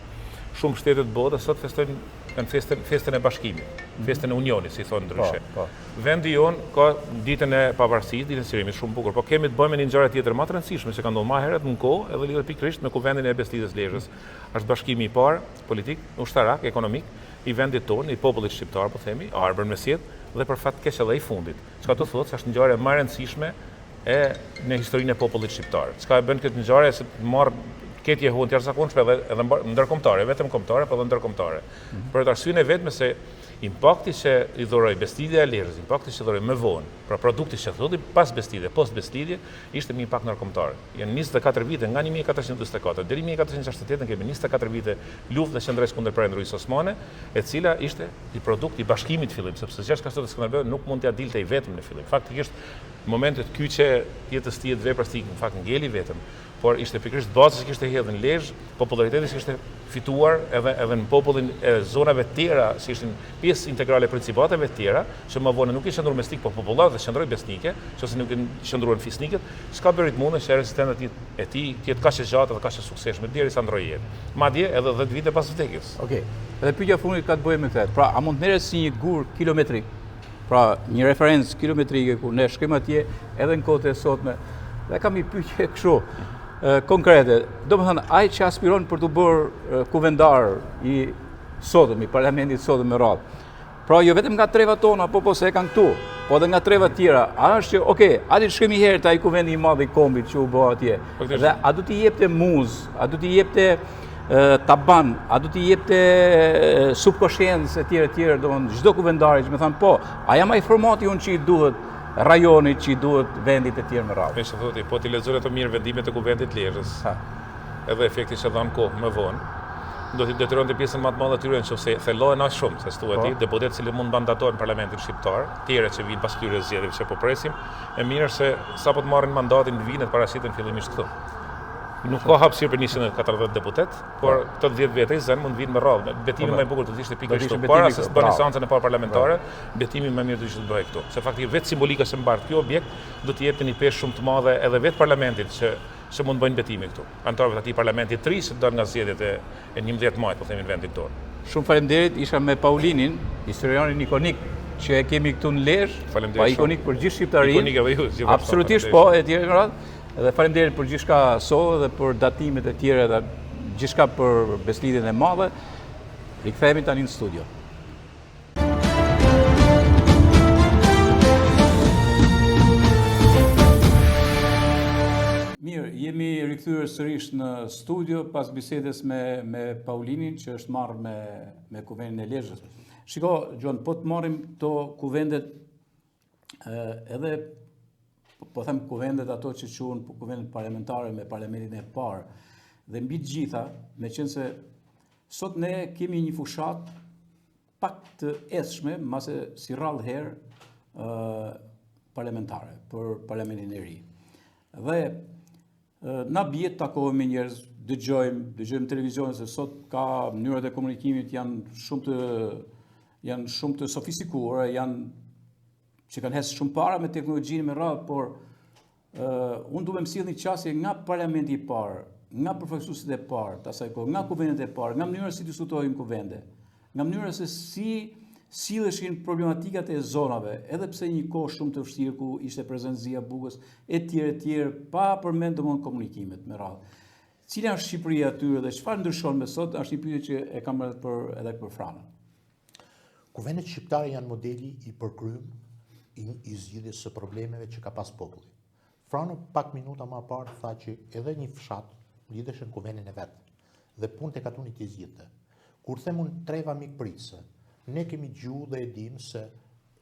Shumë shtete të botës sot festojnë Kanë festën, festën e bashkimit, mhm. festën e unionit, si thonë ndryshe. Po, po. Vendi jonë ka ditën e pavarësisë, ditën e çlirimit, shumë bukur, po kemi të bëjmë me një ngjarje tjetër më të rëndësishme që ka ndodhur më herët në kohë, edhe lidhet pikërisht me kuvendin e Besëlidhjes Lezhës. Është bashkimi i parë politik, ushtarak, ekonomik i vendit tonë, i popullit shqiptar, po themi, arbër në mesjetë dhe për fat keq edhe i fundit. Çka do thotë se është ngjarja më e rëndësishme e në historinë e popullit shqiptar. Çka e bën këtë ngjarje se të marr këtë jehonë të jashtëzakonshme edhe edhe ndërkombëtare, vetëm kombëtare, por edhe ndërkombëtare. Mm -hmm. Për arsyen e vetme se impakti që i dhuroi Besëlidhja e Lezhës, impakti që dhuroi më vonë, pra produkti që solli pas Besëlidhje, post Besëlidhje, ishte një impakt ndërkombëtar. Janë 24 vite nga 1444 deri 1468 kemi 24 vite luftë dhe qëndresë kundër Perandorisë Osmane, e cila ishte një produkt i bashkimit në fillim, sepse Gjergj Kastrioti Skënderbeu nuk mund t'ia dilte i vetëm në fillim. Faktikisht momentet kyçe të jetës tij të veprës tij, në fakt ngeli vetëm, por ishte pikërisht baza që kishte hedhur në Lezhë, popullariteti që kishte fituar edhe edhe në popullin e zonave të tjera, që ishin pjesë integrale e principateve të tjera, që më vonë nuk i qëndruan besnik, por popullata qëndroi besnike, qofse nuk i qëndruan fisnikët, çka bëri të mundur që rezistenca e tij të jetë kaq e gjatë dhe kaq e suksesshme derisa ndroi jetë. Madje edhe 10 vite pas vdekjes. Okej. Dhe pyetja e fundit ka të bëjë me këtë. Pra, a mund të merret si një gur kilometrik Pra, një referencë kilometrike ku ne shkojmë atje edhe në kohët e sotme. Dhe kam një pyetje kështu konkrete. Domethënë, ai që aspiron për t'u bërë kuvendar i sotëm, i parlamentit sotëm me radhë. Pra, jo vetëm nga trevat tona, po po se e kanë këtu, po edhe nga trevat tjera. A është që, okej, a di të shkojmë një herë te ai kuvendi i madh i kombit që u bë atje. Dhe a do t'i jepte muzë, a do t'i jepte taban, a do t'i jepte subkoshiencë e tjera e tjera, domethënë çdo kuvendari që me thanë, po, a jam ai formati unë që i duhet rajonit, që i duhet vendit e tjera me radhë. Me që thotë, po t'i lexon ato mirë vendimet e kuvendit të Lezhës, edhe efekti që dhanë kohë më vonë, do t'i detyronte pjesën më të madhe të tyre në qoftë se thellohen aq shumë, se s'thua ti, po. deputetë cilët mund të mandatohen në parlamentin shqiptar, tjerë që vijnë pas këtyre zgjedhjeve që po presim, e mirë se sapo të marrin mandatin të vijnë të paraqiten fillimisht këtu. Nuk ka hapësirë për 140 deputet, por këto 10 veta i zënë mund të vinë me radhë. Betimi po, më i bukur do të ishte pikërisht këtu. Para se të bëni seancën e parë parlamentare, betimi më mirë do të ishte të bëhej këtu. Se faktikisht vetë simbolika që mbart ky objekt do t'i jepte një peshë shumë të madhe edhe vetë parlamentit që që mund të bëjnë betimin këtu. Anëtarëve të atij parlamenti të ri që dalë nga zgjedhjet e e 11 majit, po themi në vendin tonë. Shumë faleminderit, isha me Paulinin, historianin ikonik që e kemi këtu në Lezhë, pa po ikonik për gjithë shqiptarinë. Ikonik edhe ju, gjithashtu. Absolutisht po, e tjerë me radhë. Dhe faleminderit për gjithçka solle dhe për datimet e tjera dhe gjithçka për Besëlidhjen e madhe. Rikthehemi tani në studio. Mirë, jemi rikthyer sërish në studio pas bisedës me me Paulinin që është marrë me me kuvendin e Lezhës. Shiko, Gjon, po të marrim këto kuvendet edhe po them kuvendet ato që quhen po kuvendet parlamentare me parlamentin e parë dhe mbi të gjitha, meqenëse sot ne kemi një fushatë pak të ethshme, mase si rrallë herë parlamentare për parlamentin e ri. Dhe na bie të takohemi me njerëz, dëgjojmë, dëgjojmë televizion se sot ka mënyrat e komunikimit janë shumë të janë shumë të sofistikuara, janë që kanë hecë shumë para me teknologjinë me radhë, por uh, unë du me më sjell një qasje nga parlamenti i parë, nga përfaqësuesit e parë të asaj kohe, nga kuvendet e parë, nga mënyra si diskutohej në kuvende, nga mënyra se si silleshin problematikat e zonave, edhe pse një kohë shumë të vështirë ku ishte prezent zia e bukës e tjerë e tjerë, pa përmend domthon komunikimet me radhë. Cila është Shqipëria atyre dhe çfarë ndryshon me sot, është një pyetje që e kam edhe për edhe për Franën. Kuvendet shqiptare janë modeli i përkrym i, i zgjidhjes së problemeve që ka pas populli. Frano pak minuta më parë tha që edhe një fshat mblidheshe në kuvendin e vet dhe punët e katunit i zgjidhte. Kur them unë treva mikpritëse, ne kemi gjuhë dhe e dimë se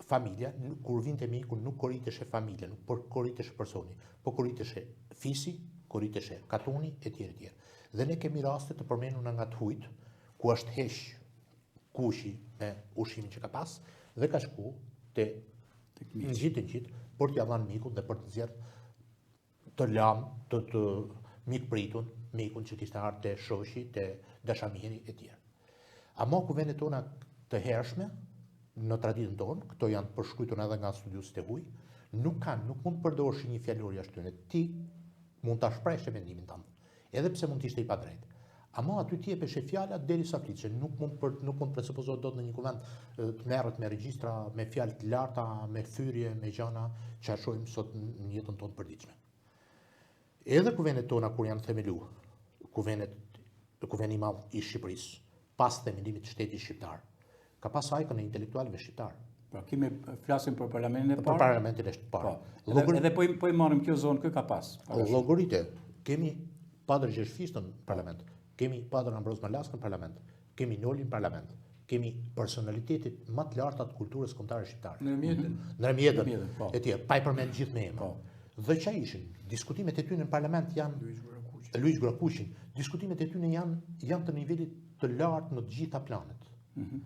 familja, kur vinte miku nuk koriteshe familja, nuk por koriteshe personi, po koriteshe fisi, koriteshe katuni e tjerë e tjerë. Dhe ne kemi raste të përmendura nga të hujt, ku është heq kushi me ushqimin që ka pas dhe ka shku te ngjit e ngjit për t'ia dhënë mikut dhe për të nxjerrë të lam, të të mikpritun, mikun që kishte ardhur te shoqi, te dashamiri e tjerë. Ama kuvendet tona të hershme në traditën tonë, këto janë të përshkruar edhe nga studiuesit e huaj, nuk kanë, nuk mund të përdorësh një fjalor jashtë tyre. Ti mund ta shprehsh mendimin tënd, edhe pse mund të ishte i padrejtë. Ama aty të jepeshe fjala derisa fliteshe, nuk mund për nuk mund të presupozohet dot në një kuvend të merret me regjistra, me fjalë të larta, me fyrje, me gjana që shohim sot në jetën tonë të përditshme. Edhe kuvendet tona kur janë themelu, kuvendet kuvendi i madh i Shqipërisë, pas themelimit të shtetit shqiptar, ka pas ajkën e intelektualëve shqiptar. Pra kemi flasim për parlamentin e parë. Për parlamentin e parë. Po. Edhe, edhe po i po i marrim kjo zonë kë ka pas. Llogarite, kemi Padër Gjergj Fishtën në parlament, kemi Padër Ambroz Malaskën në parlament, kemi Nolin në parlament, kemi personalitetet më të larta të kulturës kombëtare shqiptare. Ndre Mjedën. Ndre Mjedën. Po. E tjerë, pa i përmend gjithë me emër. Po. Dhe ça ishin? Diskutimet e tyre në parlament janë Luigj Gurakuqin. Luigj Gurakuqin. Diskutimet e tyre janë janë të nivelit të lartë në të gjitha planet. Mm -hmm.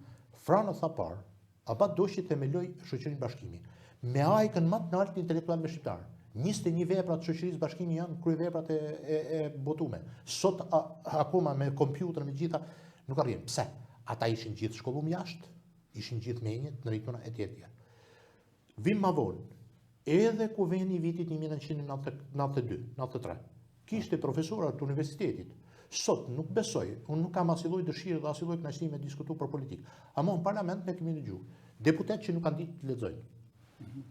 Frano tha parë, Abat Doshi themeloi Shoqërinë Bashkimi, me ajkën më të lartë të intelektualëve shqiptarë. 21 vepra të Shoqërisë Bashkimi janë kryeveprat e, e, e botume. Sot a, akoma me kompjuter me gjitha nuk arrijnë. Pse? Ata ishin gjithë shkollum jashtë, ishin gjithë menje, të ndrituna e tjerë tjerë. Vim ma vonë, edhe kuvendi i vitit 1992, 93, kishte profesora të universitetit. Sot nuk besoj, unë nuk kam asnjë lloj dëshire dhe asnjë lloj kënaqësie me diskutu për politikë. Ama në parlament ne kemi dëgju deputetë që nuk kanë ditë të lexojnë.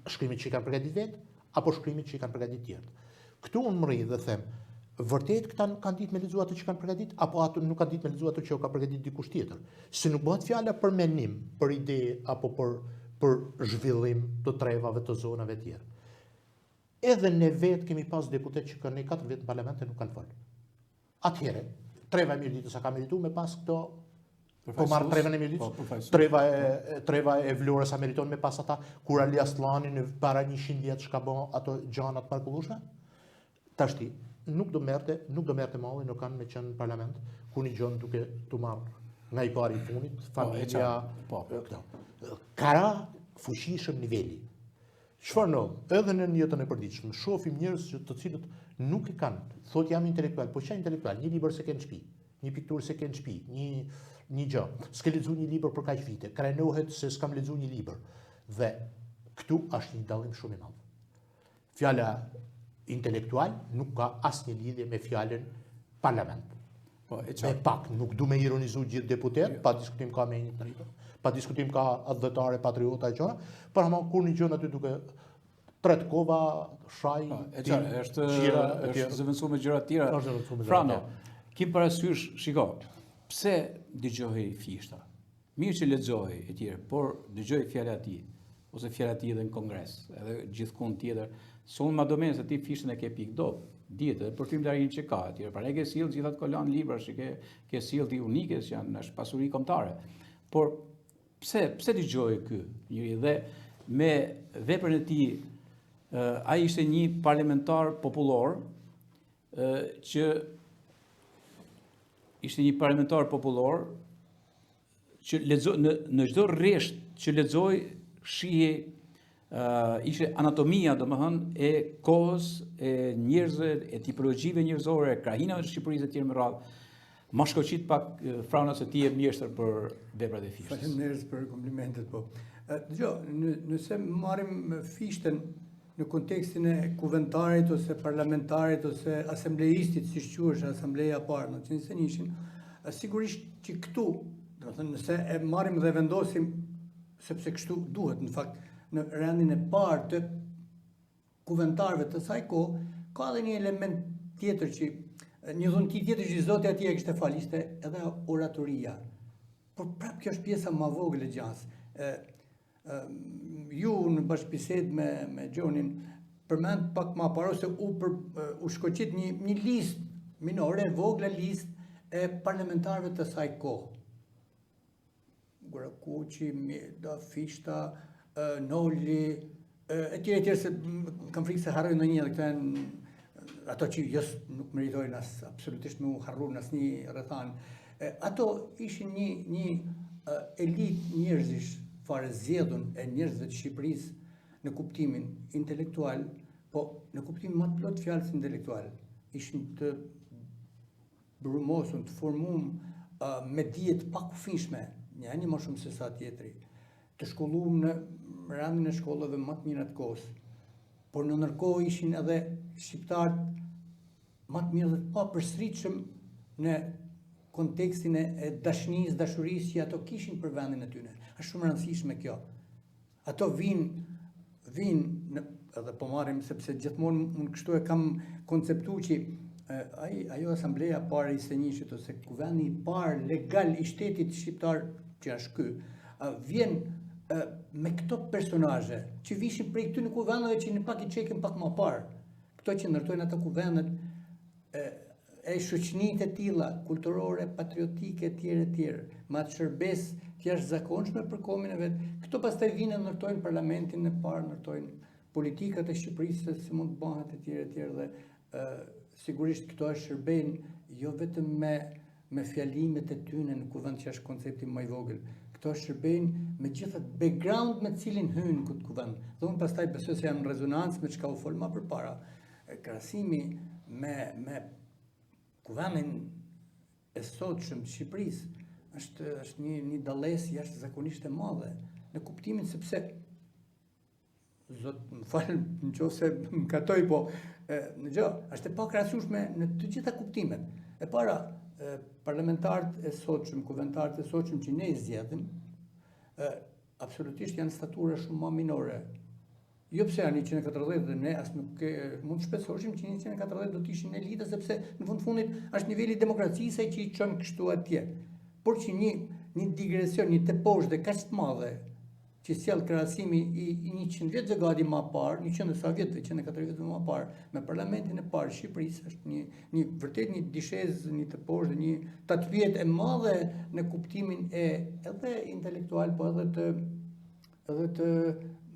Shkrimet që i kanë përgatitur vetë apo shkrimet që i kanë përgatitur tjerët. Këtu unë mrri dhe them, vërtet këta nuk kanë ditë me lexu atë që kanë përgatit, apo ato nuk kanë ditë me lexu ato që u ka përgatit dikush tjetër. Se nuk bëhet fjala për menim, për ide apo për për zhvillim të trevave të zonave të tjera. Edhe ne vetë kemi pas deputet që kanë 4 vjet në parlament e nuk kanë folë. Atëherë, treva e Mirditës a ka meritu me pas këto Po marr trevën e Mirditës, po, treva e treva e Vlorës a meriton me pas ata kur Ali Asllani në para 100 vjet çka bë ato gjana të mrekullueshme? Tashti nuk do merrte, nuk do merrte malli, nuk kanë me qenë në parlament ku një gjën duke të marrë nga i pari i fundit, po, familja, po, këto. Ka ra fuqishëm niveli. Çfarë ndodh? Edhe në jetën e përditshme shohim njerëz që të cilët nuk e kanë, thotë jam intelektual, po çfarë intelektual? Një libër s'e ke në shtëpi, një pikturë s'e ke në shtëpi, një një gjë. S'ke lexuar një libër për kaq vite, krenohet se s'kam lexuar një libër. Dhe këtu është një dallim shumë i madh. Fjala intelektual nuk ka asnjë lidhje me fjalën parlament. Po, e Me pak, nuk du me ironizu gjithë deputet, jo. pa diskutim ka me një të rritur, pa diskutim ka atdhetare, patriota e gjona, por ama kur një gjënë aty duke tret kova, shaj, po, e qarë, është, qira, është zëvendësu me gjëra tjera. Është zëvendësu me gjëra tjera. Frano, kim parasysh, shiko, pse dëgjohej Fishta? Mirë që lexohej e tjerë, por dëgjohej fjala e tij, ose fjala e tij edhe në kongres, edhe gjithkund tjetër. Se unë ma do mend se ti Fishtën e ke pikë dobët, dihet edhe për filmtarinë që ka e tjerë. Pra e ke sjell gjithë atë kolanë librash që ke ke sjell ti unike që janë është pasuri kombëtare. Por pse pse dëgjohej ky njeri dhe me veprën e tij ai ishte një parlamentar popullor që ishte një parlamentar popullor që lexo në në çdo rresht që lexoi shihej uh, ishte anatomia, domethënë, e kohës, e njerëzve, e tipologjive njerëzore, e krahinave të Shqipërisë e tjerë me radhë. Ma shkoqit pak Frano se ti je mjeshtër për veprat e Fishtës. Faleminderit për komplimentet, po. Dëgjo, nëse marrim Fishtën në kontekstin e kuventarit ose parlamentarit ose asambleistit, siç quhej asambleja e parë në 21-shin, sigurisht që këtu, domethënë nëse e marrim dhe vendosim sepse kështu duhet në fakt në rendin e parë të kuventarëve të asaj kohe, ka edhe një element tjetër që një dhunti tjetër që Zoti atij e kishte falë, ishte edhe oratoria. Por prapë kjo është pjesa më vogël e gjasë. Ju në bashkëbisedë me me Gjonin përmend pak më parë ose u për, u shkoqit një një listë minore, e vogla listë e parlamentarëve të asaj kohë. Gurakuqi, Mjeda, Fishta, Noli, e tjerë e tjerë se kam frikë se harroj ndonjë edhe këta janë ato që jo nuk meritojnë as absolutisht me u harru në asnjë rrethanë. Ato ishin një një elitë njerëzish fare zgjedhun e njerëzve të Shqipërisë në kuptimin intelektual, po në kuptimin më të plotë të fjalës intelektual. Ishin të brumosun, të formum me dije të pakufishme, njëri më shumë se sa tjetri, të shkollum në rendin e shkollave më të mira të kohës, por në ndërkohë ishin edhe shqiptarët më të mirë dhe të papërsëritshëm në kontekstin e, e dashnisë, dashurisë që ato kishin për vendin e tyne. Është shumë e rëndësishme kjo. Ato vijnë vijnë në edhe po marrim sepse gjithmonë unë kështu e kam konceptu që ai ajo asambleja e parë e 21-shit ose kuvendi i parë legal i shtetit shqiptar që është ky, vjen me këto personazhe që vishin prej këtyre kuvendeve që ne pak i cekëm pak më parë. Këto që ndërtojnë ato kuvendet e, e shoqnitë e tilla kulturore, patriotike etj etj, me atë shërbesë të jashtëzakonshme për kombin e vet. Këto pastaj vijnë e ndërtojnë parlamentin e parë, ndërtojnë politikat e Shqipërisë se si mund të bëhet etj etj dhe ë sigurisht këto e shërbejnë jo vetëm me me fjalimet e tyne në kuvend që është koncepti më i vogël. Këto shërbejnë me gjithë atë background me cilin hynë në këtë kuvend. Dhe unë pastaj besoj se jam në rezonancë me çka u fol ma përpara. Krahasimi me me kuvendin e sotshëm të Shqipërisë është është një një dallesë jashtëzakonisht e madhe në kuptimin sepse Zot më fal në qoftë se mëkatoj, po e, në gjë, është e pakrahasueshme në të gjitha kuptimet. E para, e, parlamentarët e sotshëm, kuventarët e sotshëm që ne i zgjedhim, e, absolutisht janë statura shumë ma minore. Jo pse janë 140 dhe ne as nuk e, mund të shpresoshim që 140 do të ishin elita sepse në fund fundit është niveli i demokracisë ai që i çon kështu atje. Por që një një digresion, një teposhtë dhe kaq të madhe që sjell krahasimi i, i 100 vjetëve gati ma parë, 100 e sa vjetëve, 104 vjetëve ma parë, me parlamentin e parë Shqipërisë, është një, një vërtet një dishezë, një teposhtë, një tatëpjetë e madhe në kuptimin e edhe intelektual, po edhe të edhe të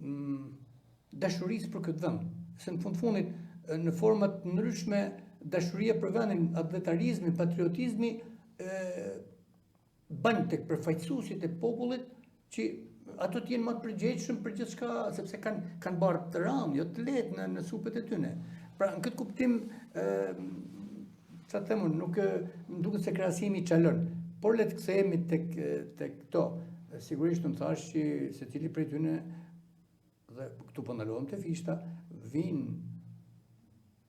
mm, dashurisë për këtë vend. Se në fund fundit, në forma të ndryshme, dashuria për vendin, atdhetarizmi, patriotizmi, e, bën tek përfaqësuesit e popullit që ato të jenë më të përgjegjshëm për gjithçka, sepse kanë kanë barrë të rëndë, jo të lehtë në në supet e tyre. Pra në këtë kuptim ë ça të them unë, nuk më duket se krahasimi çalon, por le të kthehemi tek tek këto. Sigurisht unë thash që secili prej tyre dhe këtu po ndalohem te Fishta, vijnë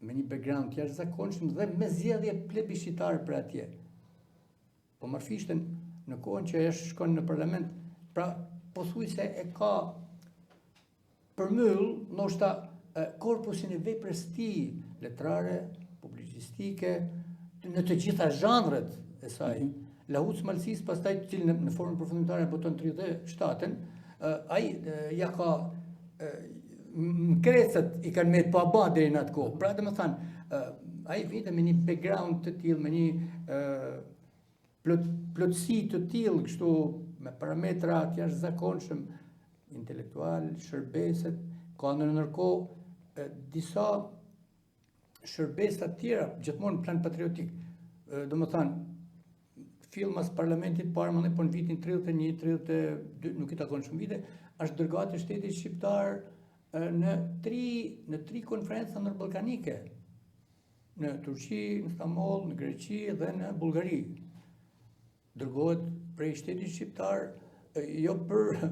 me një background të jashtëzakonshëm dhe me zgjedhje plebiscitare për atje. Po marr Fishtën në kohën që ai shkon në parlament, pra pothuajse e ka përmyll ndoshta korpusin e veprës tij letrare, publicistike, në të gjitha zhanret e saj. Mm -hmm. Lahutës Malësisë, pastaj të cilën në formën përfundimtare e boton 37-ën, ai ja ka mkrecët i kanë met pa ba deri në atë kohë. Pra domethënë, ai vinte me një background të tillë, me një plot, plotësi të tillë, kështu me parametra të jashtëzakonshëm intelektual, shërbeset, ka në ndërkohë disa shërbesa të tjera, gjithmonë në plan patriotik. Domethënë, fill mas parlamentit parë, më po në vitin 31, 32, nuk i takon shumë vite, është dërgat e shtetit shqiptar në tri, në tri konferenca ndërballkanike, në Turqi, në Stamboll, në Greqi dhe në Bullgari. Dërgohet prej shtetit shqiptar jo për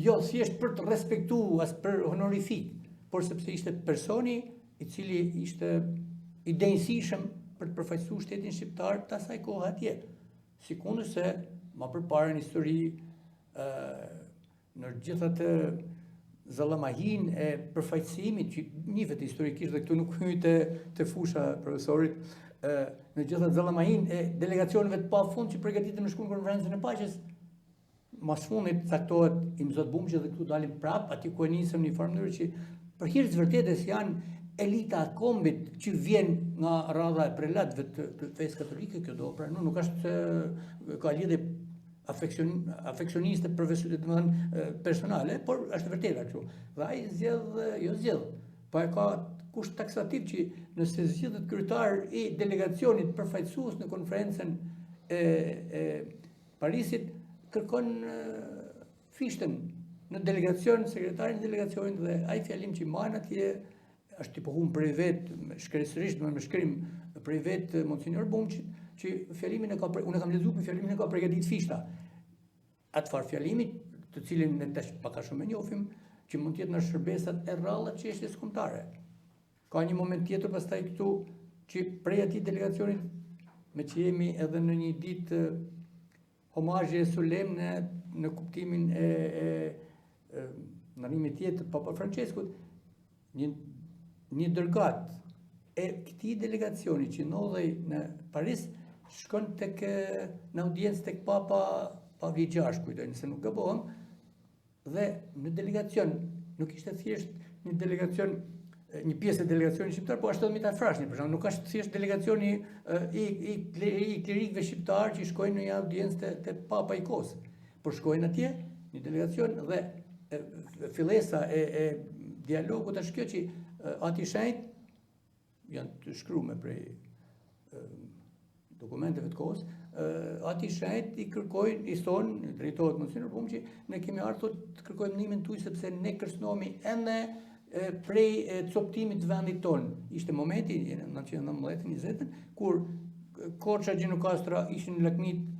jo thjesht për të respektu as për honorifikë, por sepse ishte personi i cili ishte i denjësishëm për të përfaqësuar shtetin shqiptar të asaj kohe atje. Sikundër se ma përpara në histori ë Në gjithë atë zallamahinë e përfaqësimit që njihet historikisht dhe këtu nuk hyj te te fusha e profesorit, ë në gjithë atë zallamahinë e delegacioneve të pafund që përgatiten me shku në konferencën e paqes, mas fundit caktohet Imzot Bumçi dhe këtu dalim prap aty ku e nisëm në një farë mënyrë që për hir të vërtetës janë elita e kombit që vjen nga radha e prelatëve të, të fesë katolike, kjo do pranu, nuk është se ka lidhje afeksion, afeksioniste profesionale, domethënë personale, por është e vërteta kështu. Dhe ai zgjedh, jo zgjedh, po e ka kusht taksativ që nëse zgjidhet kryetar i delegacionit përfaqësues në konferencën e, e Parisit, kërkon Fishtën në delegacion, sekretarin e delegacionit dhe ai fjalim që mban atje është i pohum prej vetë, shkresërisht me shkrim prej vetë Monsignor Bumçit, që fjalimin e ka, unë e kam lexuar, por fjalimin e ka përgatitur Fishta. Atë farë fjalimi, të cilin ne tash pak a shumë e njohim, që mund të jetë në shërbesat e rralla të çështjes kombëtare. Ka një moment tjetër pastaj këtu që prej atij delegacionit Meqë jemi edhe në një ditë homazhi solemne në kuptimin e, e, e ndërrimit të jetë të Papa Franceskut, një, një dërgatë e këtij delegacioni që ndodhej në Paris, shkon tek në audiencë tek Papa Pavli VI, kujtoj nëse nuk gabohem, Dhe në delegacion, nuk ishte thjesht një delegacion, një pjesë e delegacionit shqiptar, po është edhe Mithat Frashëri, për shembull, nuk është thjesht delegacioni i, i, i klerikëve shqiptarë që shkojnë në një audiencë te, te Papa i kohës, por shkojnë atje, një delegacion dhe e, fillesa e, e dialogut është kjo që Ati i Shenjtë janë të shkrume prej dokumenteve të kohës, Ati i Shenjtë i kërkojnë, i thonë, drejtohet Monsinjor Bumçi, ne kemi ardhur të kërkojmë ndihmën tuaj sepse ne kërcënohemi ende prej coptimit të vendit tonë. Ishte momenti në 1919 20 kur Korça Gjirokastra ishin në lakmitë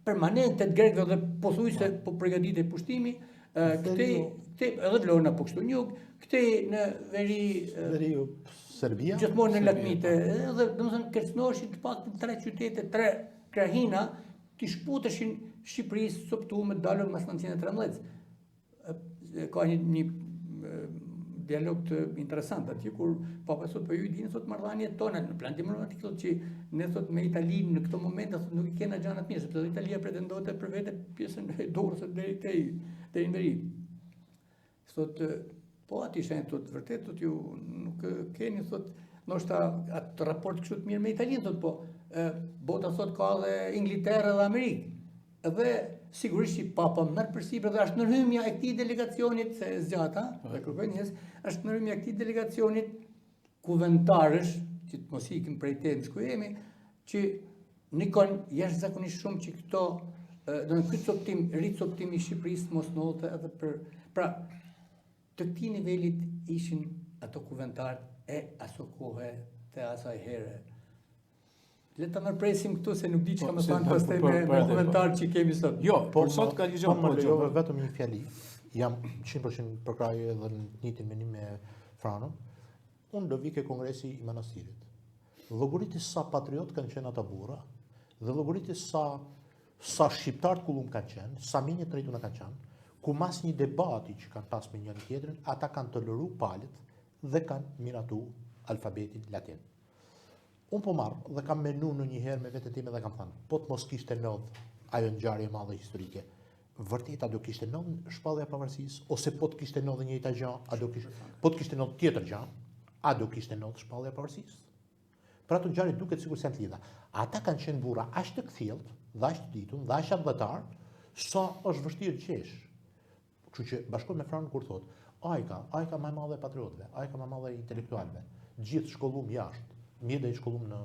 permanente të grekëve dhe pothuajse po përgatitej pushtimi, Këtej, këtej edhe Vlona po kështu në jug, këtej në veri veriu Serbia. Gjithmonë në lakmitë, po. edhe domethënë kërcënoheshin të paktën tre qytete, tre krahina t'i shkëputeshin Shqipërisë coptume dalun mas 1913. Ka një një dialog të interesant atje kur papa thotë po ju i dini thotë marrëdhëniet tona në plan diplomatik thotë që ne thotë me Italinë në këto momente thotë nuk i kena gjanat mirë sepse Italia pretendonte për vete pjesën e Durrësit deri te deri në veri. Thotë po Ati i Shenjtë thotë vërtet thotë ju nuk keni thotë ndoshta atë raport kështu të mirë me Italinë thotë po e, bota thotë ka edhe Inglaterrë dhe Amerikë. Dhe sigurisht që Papa merr përsipër dhe është ndërhyrja e këtij delegacionit se e zgjata, po. dhe kërkoj ndjesë, është ndërhyrja e këtij delegacionit kuventarësh, që të mos ikim prej temës ku jemi, që ndikon jashtëzakonisht shumë që këto do në ky coptim, ricoptim i Shqipërisë mos ndodhte edhe për pra të këtij nivelit ishin ato kuventarët e aso kohe të asaj here. Le ta ndërpresim këtu se nuk di çka po, më thanë pastaj po, me me komentar që kemi sot. Jo, por po, sot ka një gjë po, më lejove vetëm një fjali. Jam 100% përkrah edhe në të njëjtin mendim me Franon. Unë do vi ke kongresi i Manastirit. Llogariti sa patriot kanë qenë ata burra dhe llogariti sa sa shqiptarë të kullum kanë qenë, sa mendje të rrituna kanë qenë, ku mas një debati që kanë pas me njëri tjetrin, ata kanë toleru palët dhe kanë miratu alfabetin latin. Unë po marr dhe kam menu ndonjëherë me veten time dhe kam thënë, po të mos kishte ndodh ajo ngjarje e madhe historike, vërtet a do kishte ndodh shpallja e pavarësisë ose po të kishte ndodh e njëjta gjë, a do kishte po të kishte ndodh tjetër gjë, a do kishte ndodh shpallja e pavarësisë? Pra ato ngjarje duket sikur s'janë të lidhura. Ata kanë qenë burra aq të kthjellët dhe aq të ditun dhe aq atdhetar, sa është vështirë të gjesh. Kështu që bashkohem me Franon kur thotë, ajka, ajka më e madhe e patriotëve, ajka më e madhe e intelektualëve, të gjithë shkollum jashtë, Mjeda i shkollum në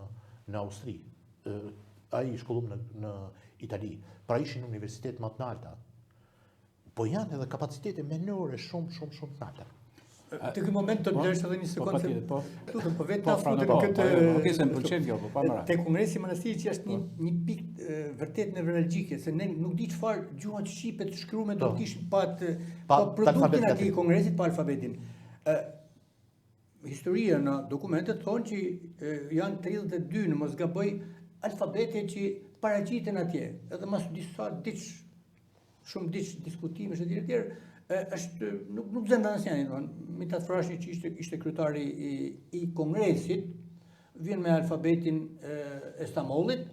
në Austri, ai i shkollum në në Itali, pra ishin universitet më të nalta. Po janë edhe kapacitete mendore shumë shumë shumë të nalta. Te ky moment të ndesh edhe një po, sekondë. Po, lutem, po vetë ta po, futem po, këtë. Okej, se më pëlqen kjo, po pa merak. Te Kongresi i Manastirit që është një një pikë vërtet nevralgjike, se ne nuk di çfarë gjuha shqipe të shkruar do të kishim pa të pa produktin e atij kongresit pa alfabetin. Ë historia në dokumentet thonë që janë 32 në mos gaboj alfabete që paraqiten atje, edhe mas disa ditësh shumë ditë diskutimesh e tjerë tjerë, është nuk nuk zënë asnjëri, domethënë Mithat Frashëri që ishte ishte kryetari i i kongresit, vjen me alfabetin e, e Stambollit.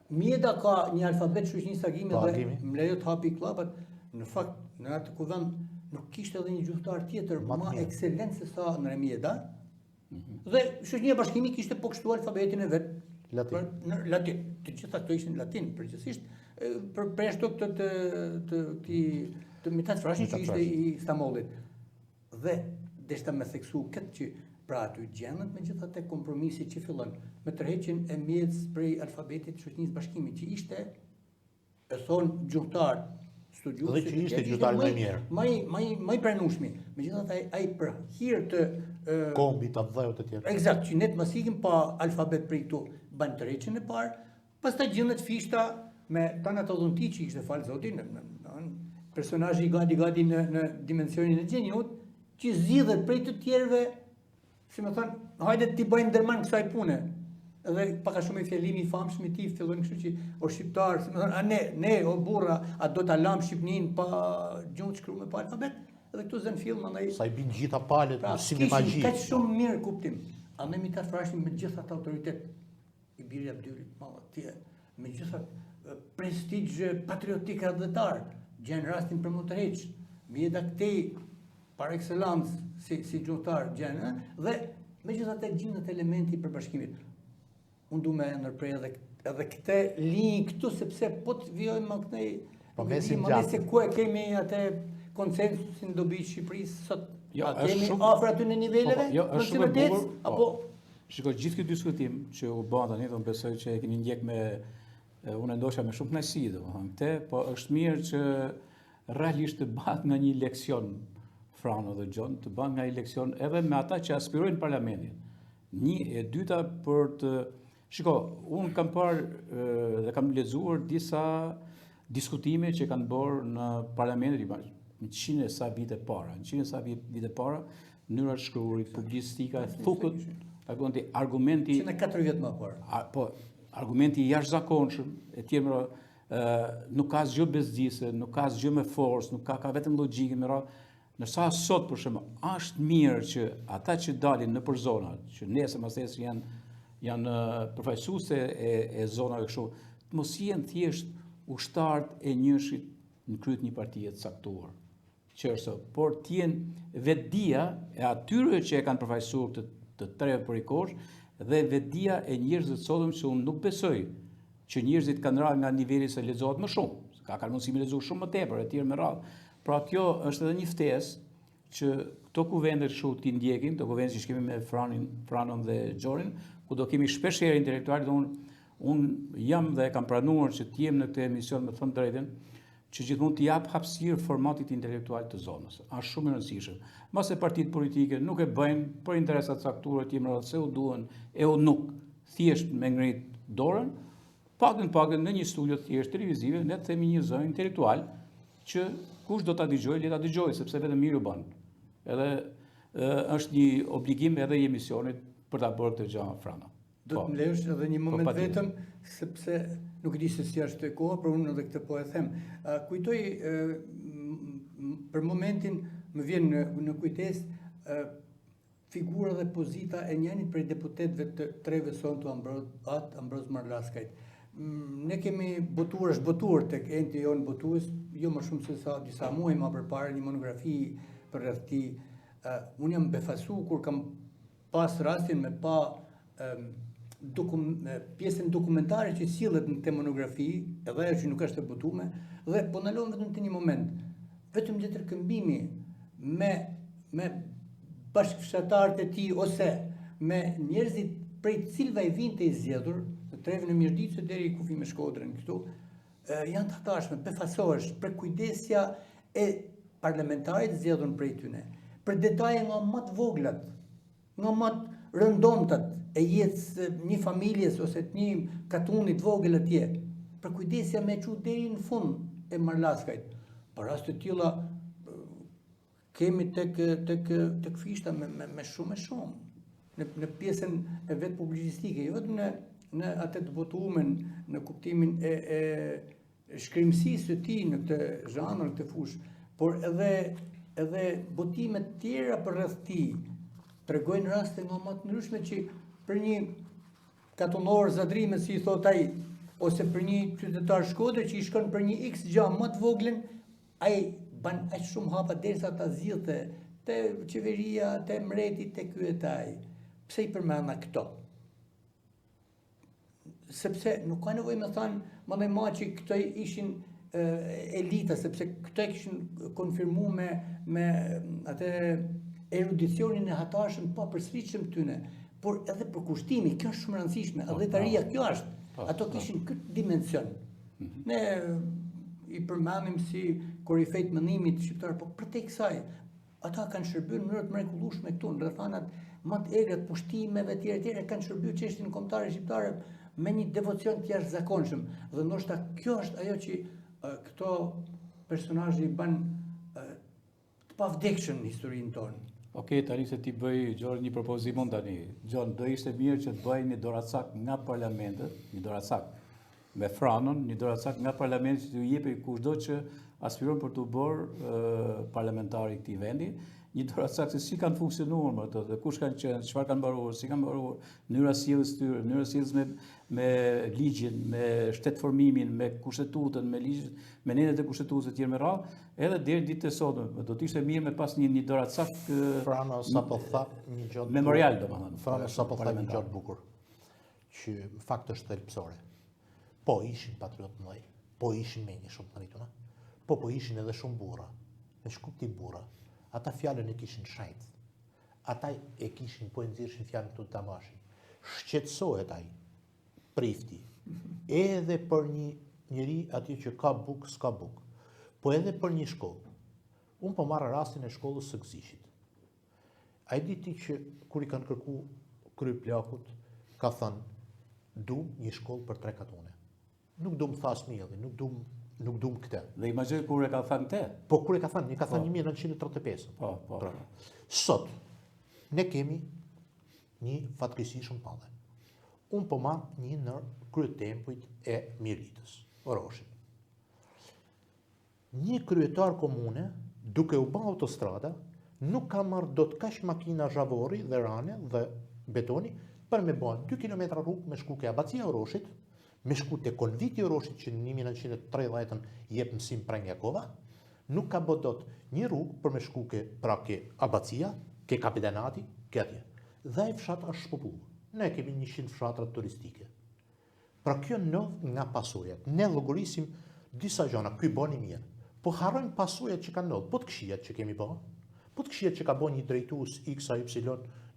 Mjeda ka një alfabet shoqërisë Agimit po, dhe më lejo të hapi kllapat. Në fakt, në atë kuvend nuk kishte edhe një gjuhëtar tjetër ma ekselent se sa Ndre Mjeda. Mhm. Dhe shoqëria Bashkimi kishte po kështu alfabetin e vet latin. Në latin. Të gjitha këto ishin latin përgjithsisht, për përjashto këtë të të të të Mithat Frashërit që ishte i Stambollit. Dhe deshta me theksu këtë që pra aty gjendet megjithatë kompromisi që fillon me tërheqjen e Mjedës prej alfabetit të shoqërisë Bashkimit që ishte e thonë gjuhëtar studiues dhe që ishte gjuhëtari më i mirë. Më i më i më i pranueshmi. Megjithatë ai ai për hir të kombit, atdheut e tjerë. Eksakt, që ne të mos ikim pa alfabet prej këtu, bën tërheqjen e parë, pastaj gjendet Fishta me tanë ato dhunti që ishte falë Zoti në, në, në, personazhi gati gati në në dimensionin e gjeniut, që zgjidhet prej të tjerëve, si me thënë, hajde t'i bëjmë derman kësaj pune. Edhe pak a shumë ai fjalimi i famshëm i tij fillon kështu që o shqiptar, si me thonë, a ne, ne o burra, a do ta lamë Shqipninë pa gjuhë të shkruar pa alfabet? Edhe këtu zën fill mandej. Sa i bin gjitha palët pra, si me magji. Kaq shumë mirëkuptim. Andaj Mit'hat Frashëri me gjithë atë autoritet i biri Abdylit të madh atje, me gjithë atë prestigj patriotik atdhetar, gjen rastin për m'u tërheq, Mjeda këtej par excellence si si gjuhëtar gjen, ë, dhe megjithatë gjendet elementi i përbashkimit. Unë du me ndërpre edhe edhe këtë linjë këtu sepse po të vijojmë më këtej Po nuk e mesin di më gjatë. se ku e kemi atë konsensusin dobi të Shqipërisë sot. Jo, A është kemi shumë- afër aty në niveleve? Po, po, jo, është shumë e vërtet, bukur, po. Apo Shiko, gjithë ky diskutim që u bë tani, do besoj që e keni ndjek me e, unë e ndosha me shumë kënaqësi, domethënë këtë, po është mirë që realisht të bëhet nga një leksion Frano dhe John, të bëhet nga një leksion edhe me ata që aspirojnë parlamentin. Një e dyta për të Shiko, unë kam parë e, dhe kam lexuar disa diskutime që kanë bërë në parlamentin i bashkë, në 100 e sa vite para, në 100 e sa vite para, mënyra e shkruarit, publicistika, thukët, argumenti, argumenti 104 vjet më parë. A, po, argumenti i jashtëzakonshëm, e tjerë me radhë, ë, nuk ka asgjë bezdise, nuk ka asgjë me forcë, nuk ka ka vetëm logjikë me radhë. Ndërsa sot për shembull, është mirë që ata që dalin nëpër zona, që nesër mas nesër janë janë përfaqësuese e, e zonave kështu, të mos jenë thjesht ushtarët e njëshit në krye të një partie të caktuar që është, por të jenë vetdia e atyre që e kanë përfaqësuar këtë të treve përikosh dhe vetdia e njerëzve të sotëm që unë nuk besoj që njerëzit kanë rënë nga niveli se lexohet më shumë, se ka kanë mundësi me lexu shumë më tepër e tjerë me radhë. Pra kjo është edhe një ftesë që këto kuvende kështu t'i ndjekin, këto kuvende që kemi me Franin, Franon dhe Gjorin, ku do kemi shpesh herë intelektual dhe unë unë jam dhe e kam pranuar që të jem në këtë emision me thënë drejtën, që gjithmonë t'i jap hapësirë formatit intelektual të zonës. Është shumë e rëndësishëm. Mbase partitë politike nuk e bëjnë për interesa të caktuara të tjerë se u duhen e u nuk thjesht me ngrit dorën, pakën pakën në një studio thjesht televizive ne të themi një zë intelektual që kush do ta dëgjojë, le ta dëgjojë sepse vetëm mirë u bën. Edhe ë, është një obligim edhe i emisionit për ta bërë këtë gjë Frano. Do Po. të më lejosh edhe një moment Po, patjetër. vetëm, sepse nuk e di se si është koha, por unë edhe këtë po e them. Ë, Kujtoj ë, m- m- për momentin më vjen në, në kujtesë ë, figura dhe pozita e njërit prej deputetëve të treve sonë të Ambroz, atë Ambroz Marlaskajt. Mm, Ne kemi botuar, është botuar tek enti jon botues, jo më shumë se sa disa muaj më përpara një monografi për rreth tij. Ë, unë jam befasu kur kam pas rastin me pa em, dokum, e, pjesën dokumentare që sillet në këtë monografi, edhe ajo që nuk është e botuar, dhe po ndalon vetëm te një moment. Vetëm letër këmbimi me me bashkëfshatarët e tij ose me njerëzit prej të cilëve ai vinte i zgjedhur, në trevën e Mirditës deri i kufi me Shkodrën këtu, e, janë të hatashme, befasohesh për kujdesja e parlamentarit zgjedhur prej tyne, për detaje nga më të voglat, nga më të rëndomtat e jetës së një familjes ose të një katuni të vogël atje, për kujdesja me çu deri në fund e Marlaskajt. Për raste të tilla e, kemi tek tek tek Fishta me me, me shumë e shumë në në pjesën e vetë publicistike, jo vetëm në në atë të botumen, në kuptimin e e shkrimësisë së tij në këtë zhanër, në këtë fushë, por edhe edhe botime të tjera për rreth tij tregojnë raste nga më të ndryshme që për një katunor zadrime si i thot ai ose për një qytetar Shkodër që i shkon për një X gjë më të voglën, ai ban aq shumë hapa derisa ta zgjidhte te qeveria, te mreti, te ky e te ai. Pse i përmenda këto? Sepse nuk ka nevojë me thanë, më ma që këto ishin e, elita, sepse këto e kishin konfirmu me, me atë erudicionin e hatashëm pa përsëritshëm tyne, por edhe përkushtimi, kjo është shumë e rëndësishme, atdhetaria kjo është. Po, Ato po. kishin këtë dimension. Ne i përmendim si korifejt mendimit shqiptar, po përtej kësaj, ata kanë shërbyer në mënyrë të mrekullueshme këtu në rrethanat më të egra të pushtimeve etj etj kanë shërbyer çështjen kombëtare shqiptare me një devocion të jashtëzakonshëm dhe ndoshta kjo është ajo që e, këto personazhe i bën e, të pavdekshëm në historinë tonë. Ok, tani se t'i bëj Gjon një propozim unë tani. Gjon, do ishte mirë që të bëj një doracak nga parlamentet, një doracak me Franon, një doracak nga parlamenti që t'u jepej kushdo që aspiron për t'u bërë parlamentar i këtij vendi, një doracak se si kanë funksionuar me ato dhe kush kanë qenë, çfarë kanë mbaruar, si kanë mbaruar, mënyra e sjelljes së tyre, mënyra e sjelljes me me ligjin, me shtetformimin, me kushtetutën, me ligjin, me nenet e kushtetutës e tjerë me radhë, edhe deri ditët e sotme. Do të ishte mirë me pas një një doracak Frano sapo tha një gjë memorial domethënë. Frano sapo tha një gjë të bukur që në fakt është thelbësore. Po ishin patriotë të mëdhenj, po ishin menje shumë të ngrituna, po po ishin edhe shumë burra. Në ç'kuptim burra? Ata fjalën e kishin shenjt. Ata e kishin po e nxirrshin fjalën këtu ta mbashin. Shqetësohet ai prifti edhe për një njeri atje që ka bukë, s'ka bukë, po edhe për një shkollë. Unë po marr rastin e shkollës së Gëziqit. A e di ti që kur i kanë kërku kryeplakut, ka thënë, du një shkollë për tre katune. Nuk du më thasë miellin, nuk du nuk du këtë. Dhe imagjinoj kur e ka thënë këtë? Po kur e ka thënë, një ka thënë 1935. Po, po. Pra, sot, ne kemi një fatkeqësi shumë të madhe. Unë po marr një ndër kryetempujt e Mirditës, Oroshin. Një kryetar komune, duke u ba autostrada, nuk ka marrë dot kaq makina zhavorri dhe rane dhe betoni për me ba 2 kilometra rrugë me shku ke Abacia e Oroshit, me shku te konvikti i Oroshit që në 1930-ën jep mësim Preng Jakova, nuk ka bo dot një rrugë për me shku ke pra ke Abacia, ke Kapedanati, ke atje. Dhe ai fshat është shpopullu. Ne kemi 100 fshatra turistike. Pra kjo ndodh nga pasojat. Ne llogarisim disa gjëra, ky bani mirë. Po harrojmë pasojat që kanë ndodhur, po të këqijat që kemi bë, po të këqijat që ka bë një drejtues X a Y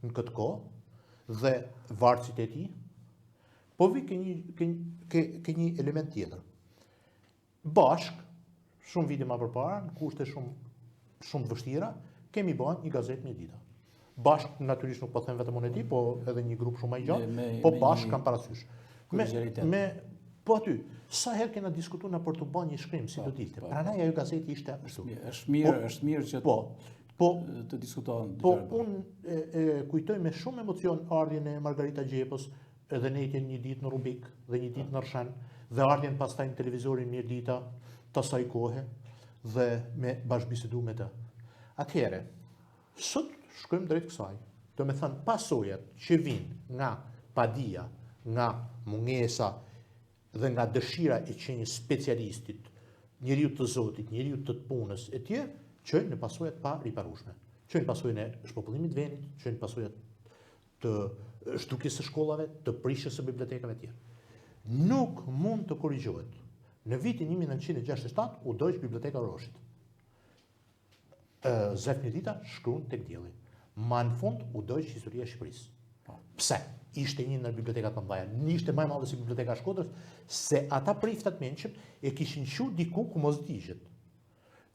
në këtë kohë dhe vartësit e tij. Po vi ke një ke, ke, ke një element tjetër. Bashkë, shumë vite ma përpara, në kushte shumë shumë të vështira, kemi bërë një gazetë Mirdita. Bashkë, natyrisht nuk po them vetëm unë e ti, po edhe një grup shumë më i gjatë, po bashkë kam parasysh. Me, me, po aty, sa herë kena diskutu na për të bërë një shkrim, si po, do dilte. Po, Prandaj ajo gazetë ishte ashtu. Është mirë, po, është mirë që po, po, të diskutohen. Po, unë e, e, kujtoj me shumë emocion ardhjen e Margarita Xhepës, edhe nejtjen një ditë në Rubik dhe një ditë në Rrëshen dhe ardhjen pastaj në televizorin Mirdita të asaj kohe dhe me bashkëbisedu me të. Atëherë, sot shkojmë drejt kësaj. Domethënë, pasojat që vijnë nga padija, nga mungesa dhe nga dëshira e qenies specialistit, njeriut të zotit, njeriut të punës e tjerë, çojnë në pasoja të pariparueshme. Çojnë pasojën e shpopullimit të vendit, çojnë pasojat të zhdukjes së shkollave, të prishjes së bibliotekave e tjerë. Nuk mund të korrigjohet. Në vitin 1967 u dogj biblioteka e Oroshit. Zef Mirdita shkruan tek Dielli. Ma në fund u dogj historia e Shqipërisë. Po. Pse? Ishte një ndër bibliotekat më të mëdha. Ishte më e madhe se biblioteka e Shkodrës, se ata priftat mençëm e kishin çu diku ku mos digjet.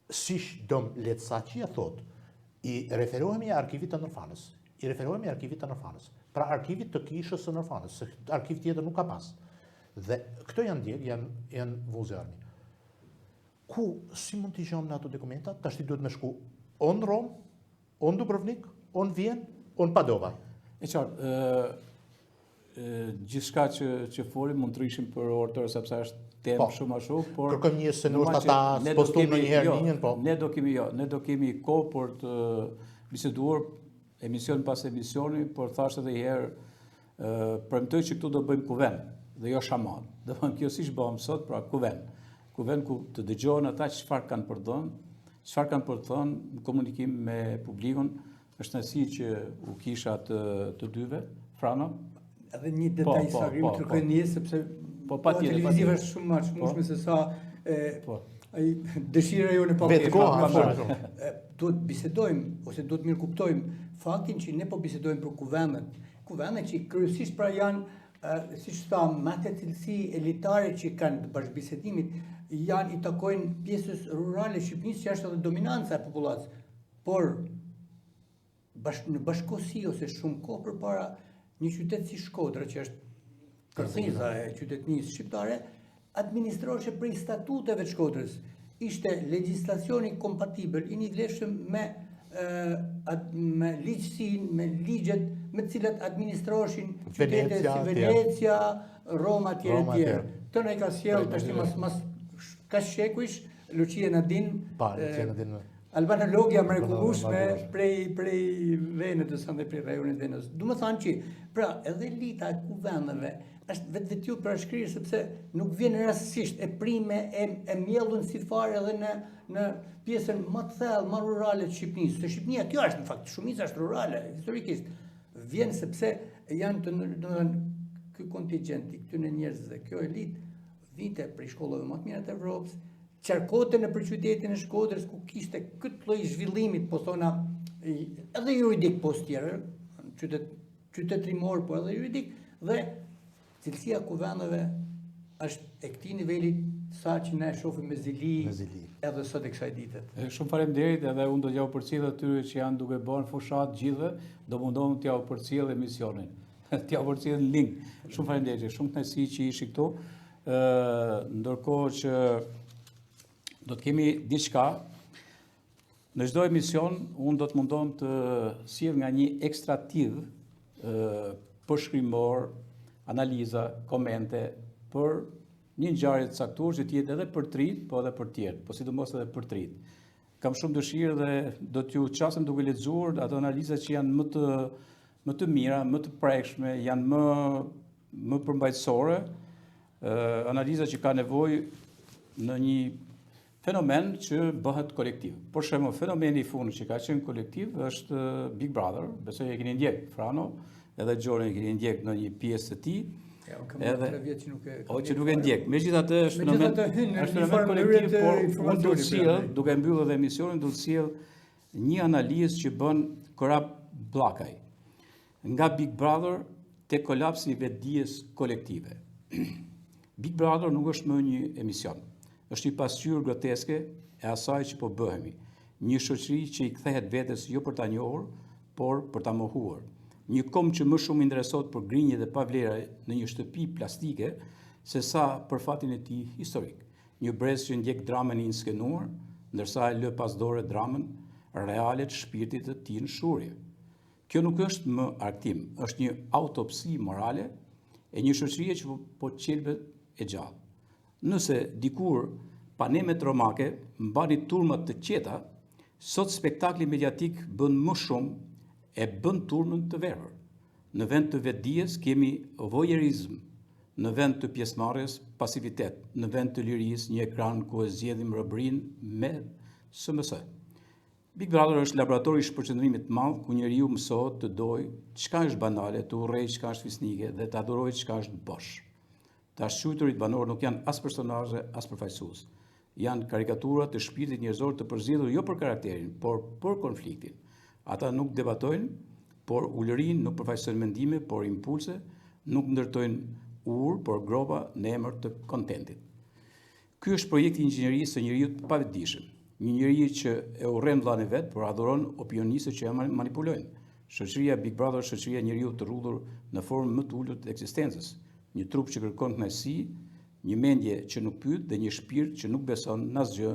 Siç Dom Lecaqia thotë, i referohemi arkivit të Nërfanës. I referohemi arkivit të Nërfanës. Pra arkivit të kishës së Nërfanës, se arkiv tjetër nuk ka pas. Dhe këto janë djeg, janë, janë vu zjarmi. Ku, si mund t'i gjejmë në ato dokumenta? Tashti duhet me shku o në Romë, o në Dubrovnik, o në Vjenë, o në Padova. E qartë, gjithçka që që folim mund të rrishim për orë tërë sepse është temë po, shumë ashtu, por kërkojmë një se ndoshta ta spostum ndonjëherë jo, linjën, po. Ne do kemi jo, ne do kemi kohë për të biseduar emision pas emisioni, por thashë edhe një herë premtoj që këtu do bëjmë kuvend dhe jo shamatë. Domethënë kjo siç bëmë sot, pra kuvend. Kuvend ku të dëgjohen ata çfarë kanë për të dhënë, çfarë kanë për të thënë në komunikim me publikun, Është kënaqësi që u kisha të, të dyve, Frano. Edhe një detaj po, po, sa po, kërkoj po. një, sepse po, pa tjetër, televizive është shumë më e çmueshme po. se sa e, po. ai dëshira jonë pa Vetë koha, po. Duhet bisedojmë ose duhet mirëkuptojmë faktin që ne po bisedojmë për kuvendet. Kuvendet që kryesisht pra janë siç thamë, me atë cilësi elitare që kanë të bashkëbisedimit, janë i takojnë pjesës rurale Shqipërisë që është edhe dominanca e popullatës. Por, bash, në bashkëkohësi ose shumë kohë përpara, një qytet si Shkodra, që është kërthiza e qytetnisë shqiptare, administroheshe prej statuteve të Shkodrës. Ishte legjislacioni kompatibël, i njëvlefshëm me me ligjësinë, me ligjet me të cilat administroheshin qytete si Venecia, Roma etj etj. Të na i ka sjellë tashti mas mas kaq shekujsh Lucia Nadin. Pa, Lucia Nadin. Albanologja e mrekullueshme prej prej Venetës dhe prej rajonit Venetës. Domethënë që pra edhe elita e kuvendeve është vetvetiu përshkrirë sepse nuk vjen rastësisht e prime e, e mjellun si fare edhe në në pjesën më të thellë, më rurale të Shqipënisë. Se Shqipënia kjo është në fakt, shumica është rurale historikisht. Vjen sepse janë të domethënë ky kontingjent i këtyre njerëzve, kjo elitë vinte prej shkollave më të mira të Evropës, qarkonte nëpër qytetin e Shkodrës ku kishte këtë lloj zhvillimit, po thona edhe juridik po tjerë, qytet qytetërimor po edhe juridik dhe cilësia e kuvendeve është e këtij niveli sa që ne shohim me zili, me zili. edhe sot e kësaj dite. Shumë faleminderit edhe unë do t'jua përcjell atyre që janë duke bërë fushatë gjithëve, do mundohem t'jua përcjell emisionin. T'jua përcjell në link. Shumë faleminderit, shumë kënaqësi që ishi këtu. Ë ndërkohë që do të kemi diçka Në çdo emision unë do të mundohem të sjell nga një ekstraktiv përshkrimor, analiza, komente për një ngjarje të caktuar që të jetë edhe për të rinjtë, po edhe për të tjerë, po sidomos edhe për të rinjtë. Kam shumë dëshirë dhe do t'ju qasem duke lexuar ato analiza që janë më të më të mira, më të prekshme, janë më më përmbajtësore, analiza që ka nevojë në një fenomen që bëhet kolektiv. Për shembull, fenomeni i fundit që ka qenë kolektiv është Big Brother, besoj e keni ndjek Frano, edhe Gjorin e keni ndjek në një pjesë të tij. Ja, unë kam edhe, tre vjet që nuk e o, që nuk e ndjek. Megjithatë është fenomen, është fenomen kolektiv, por unë do të sjell, duke mbyllur edhe emisionin, do të sjell një analizë që bën Korab Blakaj. Nga Big Brother te kolapsi i vetëdijes kolektive. Big Brother nuk është më një emision. Është një pasqyrë groteske e asaj që po bëhemi. Një shoqëri që i kthehet vetes jo për ta njohur, por për ta mohuar. Një komb që më shumë interesohet për grindjet e pavlera në një shtëpi plastike se sa për fatin e tij historik. Një brez që ndjek dramën e inskenuar, ndërsa e lë pas dore dramën reale të shpirtit të tij në shuarje. Kjo nuk është më argëtim, është një autopsi morale e një shoqërie që po qelbet e gjallë. Nëse dikur panemet romake mbanin turmat të qeta, sot spektakli mediatik bën më shumë e bën turmën të verbër. Në vend të vetëdijes kemi vojerizëm, në vend të pjesëmarrjes pasivitet, në vend të lirisë një ekran ku e zgjedhim robërinë me SMS. Big Brother është laboratori i shpërqendrimit të madh ku njeriu mësohet të dojë çka është banale, të urrejë çka është fisnike dhe të adhurojë çka është bosh. Të ashtuquajturit banorë nuk janë as personazhe, as përfaqësues. Janë karikatura të shpirtit njerëzor të përzgjedhur jo për karakterin, por për konfliktin. Ata nuk debatojnë, por ulërijnë, nuk përfaqësojnë mendime, por impulse, nuk ndërtojnë urë, por gropa në emër të kontentit. Ky është projekti i inxhinierisë së njeriut të pavetëdijshëm. Një njeri që e urren vëllanë e vet, por adhuron opinionistët që e manipulojnë. Shoqëria Big Brother është shoqëria e njeriut të rrudhur në formën më të ulët të ekzistencës. Një trup që kërkon kënaqësi, një mendje që nuk pyet dhe një shpirt që nuk beson në asgjë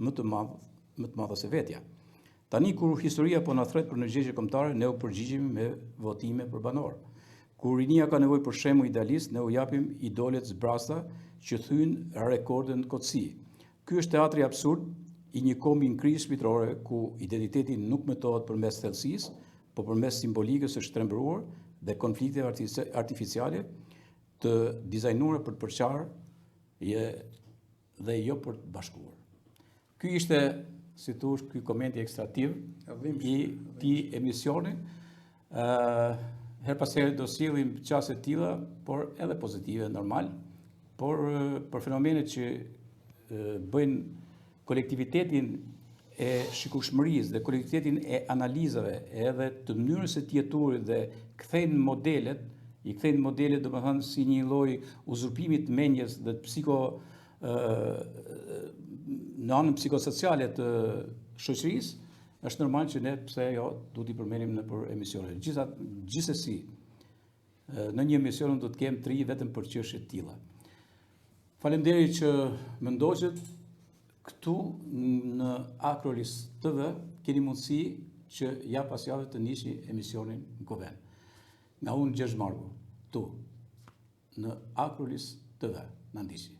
më të madh, më të madhe se vetja. Tani kur historia po na thërret për ndërgjegje kombëtare, ne u përgjigjemi me votime për banorë. Kur rinia ka nevojë për shembuj idealistë, ne u japim idole të zbrazëta që thyejnë rekorde në kotësi. Ky është teatri absurd i një kombi në krizë shpirtërore ku identiteti nuk mëtohet përmes thellësisë, po përmes simbolikës së shtrembëruar dhe konflikteve artificiale të dizajnuara për të përçarë dhe jo për të bashkuar. Ky ishte, si thuash, ky komenti ekstraktiv i këtij emisioni. Ë herë pas here do sjellim qasje të tilla, por edhe pozitive normal, por për fenomenet që bëjnë kolektivitetin e shikueshmërisë dhe kolektivitetin e analizave edhe të mënyrës së të jetuarit dhe kthejnë modelet, i kthejnë modelet domethënë si një lloj uzurpimi të mendjes dhe të psiko në anën psikosociale të shoqërisë, është normal që ne pse jo duhet t'i përmendim nëpër emisione. Gjitha, gjithsesi, në një emision do të kem tri vetëm për çështje të tilla. Faleminderit që më ndoqët këtu në Akrolis TV, keni mundësi që javë pas jave të ndiqni emisionin në Kuvend. Nga unë Gjergj Marku, këtu në Akrolis TV, na ndiqni.